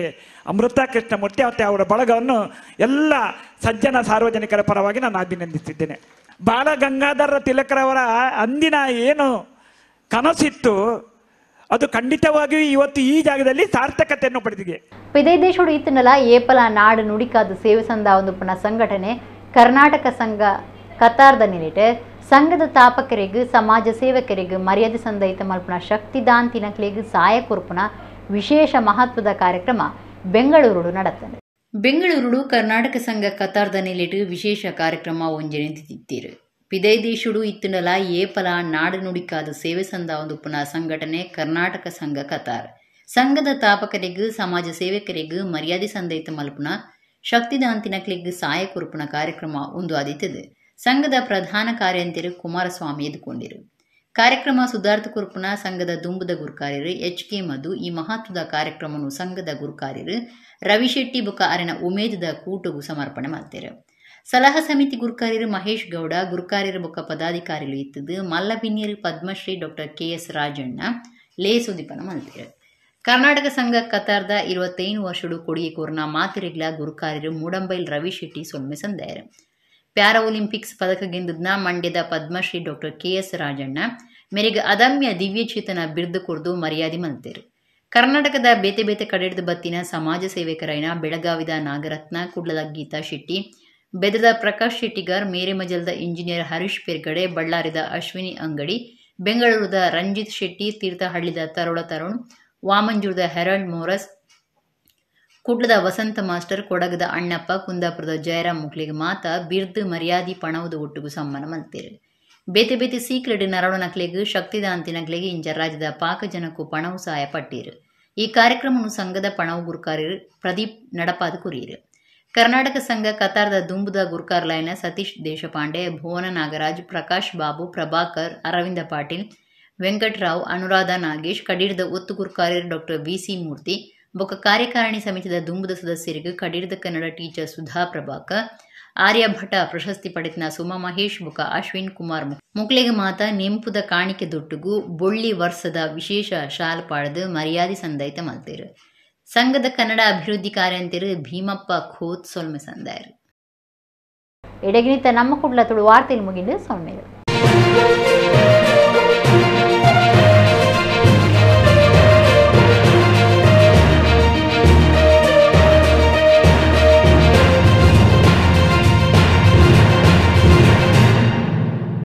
M: ಅಮೃತ ಕೃಷ್ಣಮೂರ್ತಿ ಮತ್ತು ಅವರ ಬಳಗವನ್ನು ಎಲ್ಲ ಸಜ್ಜನ ಸಾರ್ವಜನಿಕರ ಪರವಾಗಿ ನಾನು ಅಭಿನಂದಿಸಿದ್ದೇನೆ. ಬಾಲಗಂಗಾಧರ ತಿಲಕರವರ ಅಂದಿನ ಏನು ಕನಸಿತ್ತು ಅದು ಖಂಡಿತವಾಗಿಯೂ ಇವತ್ತು ಈ ಜಾಗದಲ್ಲಿ ಸಾರ್ಥಕತೆಯನ್ನು ಪಡೆದಿದೆ.
A: ಪಿದೈ ದೇಶೋಡು ಇತ್ತನಲ ಏಪಲ ನಾಡು ನುಡಿಕಾದ ಸೇವೆ ಸಂದ ಒಂದು ಪುನಃ ಸಂಘಟನೆ ಕರ್ನಾಟಕ ಸಂಘ ಕತಾರ್ದ ನಿಲಿಟೆ ಸಂಘದ ತಾಪಕರಿಗೆ ಸಮಾಜ ಸೇವಕರಿಗೆ ಮರ್ಯಾದೆ ಸಂದಯಿತ ಮಲ್ಪುನ ಶಕ್ತಿದಾಂತಿನಕ್ಲೆಗ್ ಸಾಯ ಕೊರ್ಪುನ ವಿಶೇಷ ಮಹತ್ವದ ಕಾರ್ಯಕ್ರಮ ಬೆಂಗಳೂರುಡು ನಡತದೆ. ಬೆಂಗಳೂರುಡು ಕರ್ನಾಟಕ ಸಂಘ ಕತಾರ್ದ ನಿಲಿಟು ವಿಶೇಷ ಕಾರ್ಯಕ್ರಮ ಒಂಜನೆ ತಿತ್ತಿರು. ಪಿದೈ ದೇಶುಡು ಇತ್ತುಂಡಲ ಏಪಲ ನಾಡು ನುಡಿಕಾದ ಸೇವೆ ಸಂದ ಒಂದು ಪುನಃ ಸಂಘಟನೆ ಕರ್ನಾಟಕ ಸಂಘ ಕತಾರ್ ಸಂಘದ ತಾಪಕರಿಗೆ ಸಮಾಜ ಸೇವಕರಿಗೆ ಮರ್ಯಾದೆ ಸಂದಯಿತ ಮಲ್ಪುನ ಶಕ್ತಿದಾಂತಿನಕ್ಲೆಗ್ ಸಾಯ ಕೊರ್ಪುನ ಕಾರ್ಯಕ್ರಮ ಒಂದು ಆದಿತ್ತದೆ. ಸಂಘದ ಪ್ರಧಾನ ಕಾರ್ಯಂತಿರು ಕುಮಾರಸ್ವಾಮಿ ಎದುಕೊಂಡಿರು. ಕಾರ್ಯಕ್ರಮ ಸುಧಾರ್ಥ ಕುರ್ಪುನ ಸಂಘದ ದುಂಬುದ ಗುರುಕಾರ್ಯರು ಎಚ್ ಕೆ ಮಧು ಈ ಮಹತ್ವದ ಕಾರ್ಯಕ್ರಮವನ್ನು ಸಂಘದ ಗುರುಕಾರ್ಯರು ರವಿಶೆಟ್ಟಿ ಬುಕ್ಕ ಅರಿನ ಉಮೇದದ ಕೂಟಗೂ ಸಮರ್ಪಣೆ ಮಾಡ್ತಾರೆ. ಸಲಹಾ ಸಮಿತಿ ಗುರುಕಾರ್ಯರು ಮಹೇಶ್ ಗೌಡ ಗುರುಕಾರ್ಯರು ಬೊಕ್ಕ ಪದಾಧಿಕಾರಿಗಳು ಇತ್ತದು ಮಲ್ಲಬಿನ್ನಿಯರು Padmashri doctor K S Rajanna ಲೇಸುದೀಪನ ಮಾಡ್ತಾರೆ. ಕರ್ನಾಟಕ ಸಂಘ ಕತಾರ್ದ 25 ವರ್ಷಡು ಕೊಡಿಗೆ ಕೋರ್ನ ಮಾತಿರಿಗ್ಲ ಗುರುಕಾರ್ಯರು ಮೂಡಂಬೈಲ್ ರವಿಶೆಟ್ಟಿ ಸೊಲ್ಮೆ ಸಂದಾಯರು. ಪ್ಯಾರಾ ಒಲಿಂಪಿಕ್ಸ್ ಪದಕ ಗೆಂದದ್ನ ಮಂಡ್ಯದ Padmashri doctor K S Rajanna ಮೇರೆಗೆ ಅದಮ್ಯ ದಿವ್ಯಚೇತನ ಬಿರ್ದು ಕೊರ್ದು ಮರ್ಯಾದೆ ಮಲ್ತೇರು. ಕರ್ನಾಟಕದ ಬೇತೆ ಬೇತೆ ಕಡೆಡ್ದು ಬತ್ತಿನ ಸಮಾಜ ಸೇವಕರೈನ ಬೆಳಗಾವಿದ ನಾಗರತ್ನ, ಕುಡ್ಲದ ಗೀತಾ ಶೆಟ್ಟಿ, ಬೆದರದ ಪ್ರಕಾಶ್ ಶೆಟ್ಟಿಗಾರ್, ಮೇರೆಮಜಲ್ದ ಇಂಜಿನಿಯರ್ ಹರೀಶ್ ಪೆರ್ಗಡೆ, ಬಳ್ಳಾರಿದ ಅಶ್ವಿನಿ ಅಂಗಡಿ, ಬೆಂಗಳೂರದ ರಂಜಿತ್ ಶೆಟ್ಟಿ, ತೀರ್ಥಹಳ್ಳಿದ ತರುಣ ತರುಣ್, ವಾಮಂಜೂರದ ಹೆರಾಲ್ಡ್ ಮೋರಸ್, ಕುಡ್ಲದ ವಸಂತ ಮಾಸ್ಟರ್, ಕೊಡಗದ ಅಣ್ಣಪ್ಪ, ಕುಂದಾಪುರದ ಜಯರಾಮ್ ಮುಕ್ಲಿಗೆ ಮಾತ ಬಿರ್ದು ಮರ್ಯಾದಿ ಪಣವುದು ಒಟ್ಟುಗು ಸಮ್ಮಾನ ಮಲ್ತೇರು. ಬೇತೆ ಬೇತೆ ಸೀಕ್ರೆಡ್ ನರಳುನಕ್ಲೆಗ್ ಶಕ್ತಿದಾಂತಿನಕ್ಲೆಗ್ ಇಂಚ ರಾಜ್ಯದ ಪಾಕ ಜನಕ್ಕೂ ಪಣವು ಸಹಾಯ ಪಟ್ಟೀರು. ಈ ಕಾರ್ಯಕ್ರಮವನ್ನು ಸಂಘದ ಪಣವು ಗುರುಕಾರ್ಯರು ಪ್ರದೀಪ್ ನಡಪಾದ ಕುರಿಯರು. ಕರ್ನಾಟಕ ಸಂಘ ಕತಾರ್ದ ದುಂಬುದ ಗುರುಕಾರ್ಲಾಯನ ಸತೀಶ್ ದೇಶಪಾಂಡೆ, ಭುವನ ನಾಗರಾಜ್, ಪ್ರಕಾಶ್ ಬಾಬು, ಪ್ರಭಾಕರ್, ಅರವಿಂದ ಪಾಟೀಲ್, ವೆಂಕಟರಾವ್, ಅನುರಾಧ ನಾಗೇಶ್, ಕಡೀರ್ದ ಒತ್ತು ಗುರುಕಾರ್ಯರು ಡಾಕ್ಟರ್ ವಿ.ಸಿ. ಮೂರ್ತಿ, ಬೊಕ್ಕ ಕಾರ್ಯಕಾರಿಣಿ ಸಮಿತಿದ ದುಂಬುದ ಸದಸ್ಯರಿಗೆ ಕಡೀರ್ದ ಕನ್ನಡ ಟೀಚರ್ ಸುಧಾ ಪ್ರಭಾಕರ್, ಆರ್ಯಭಟ ಪ್ರಶಸ್ತಿ ಪಡೆತನ ಸುಮಾ ಮಹೇಶ್ ಬೊಕ್ಕ ಅಶ್ವಿನ್ ಕುಮಾರ್ ಮುಕ್ಲೆಗ್ ಮಾತ ನೆಂಪುದ ಕಾಣಿಕೆ ದೊಟ್ಟುಗು ಬೊಳ್ಳಿ ವರ್ಷದ ವಿಶೇಷ ಶಾಲ್ ಪಾಡ್ದು ಮರ್ಯಾದೆ ಸಂದಯಿತ ಮಲ್ತೇರು. ಸಂಘದ ಕನ್ನಡ ಅಭಿವೃದ್ಧಿ ಕಾರ್ಯಂತಿರು ಭೀಮಪ್ಪ ಖೋತ್ ಸೊಲ್ಮೆ ಸಂದಾಯರು. ಎಡಗಿನಿತ ನಮ್ಮ ಕುಡ್ಲ ತುಳು ವಾರ್ತೆಲ್ ಮುಗಿಂಡು ಸೊಲ್ಮೆಲು.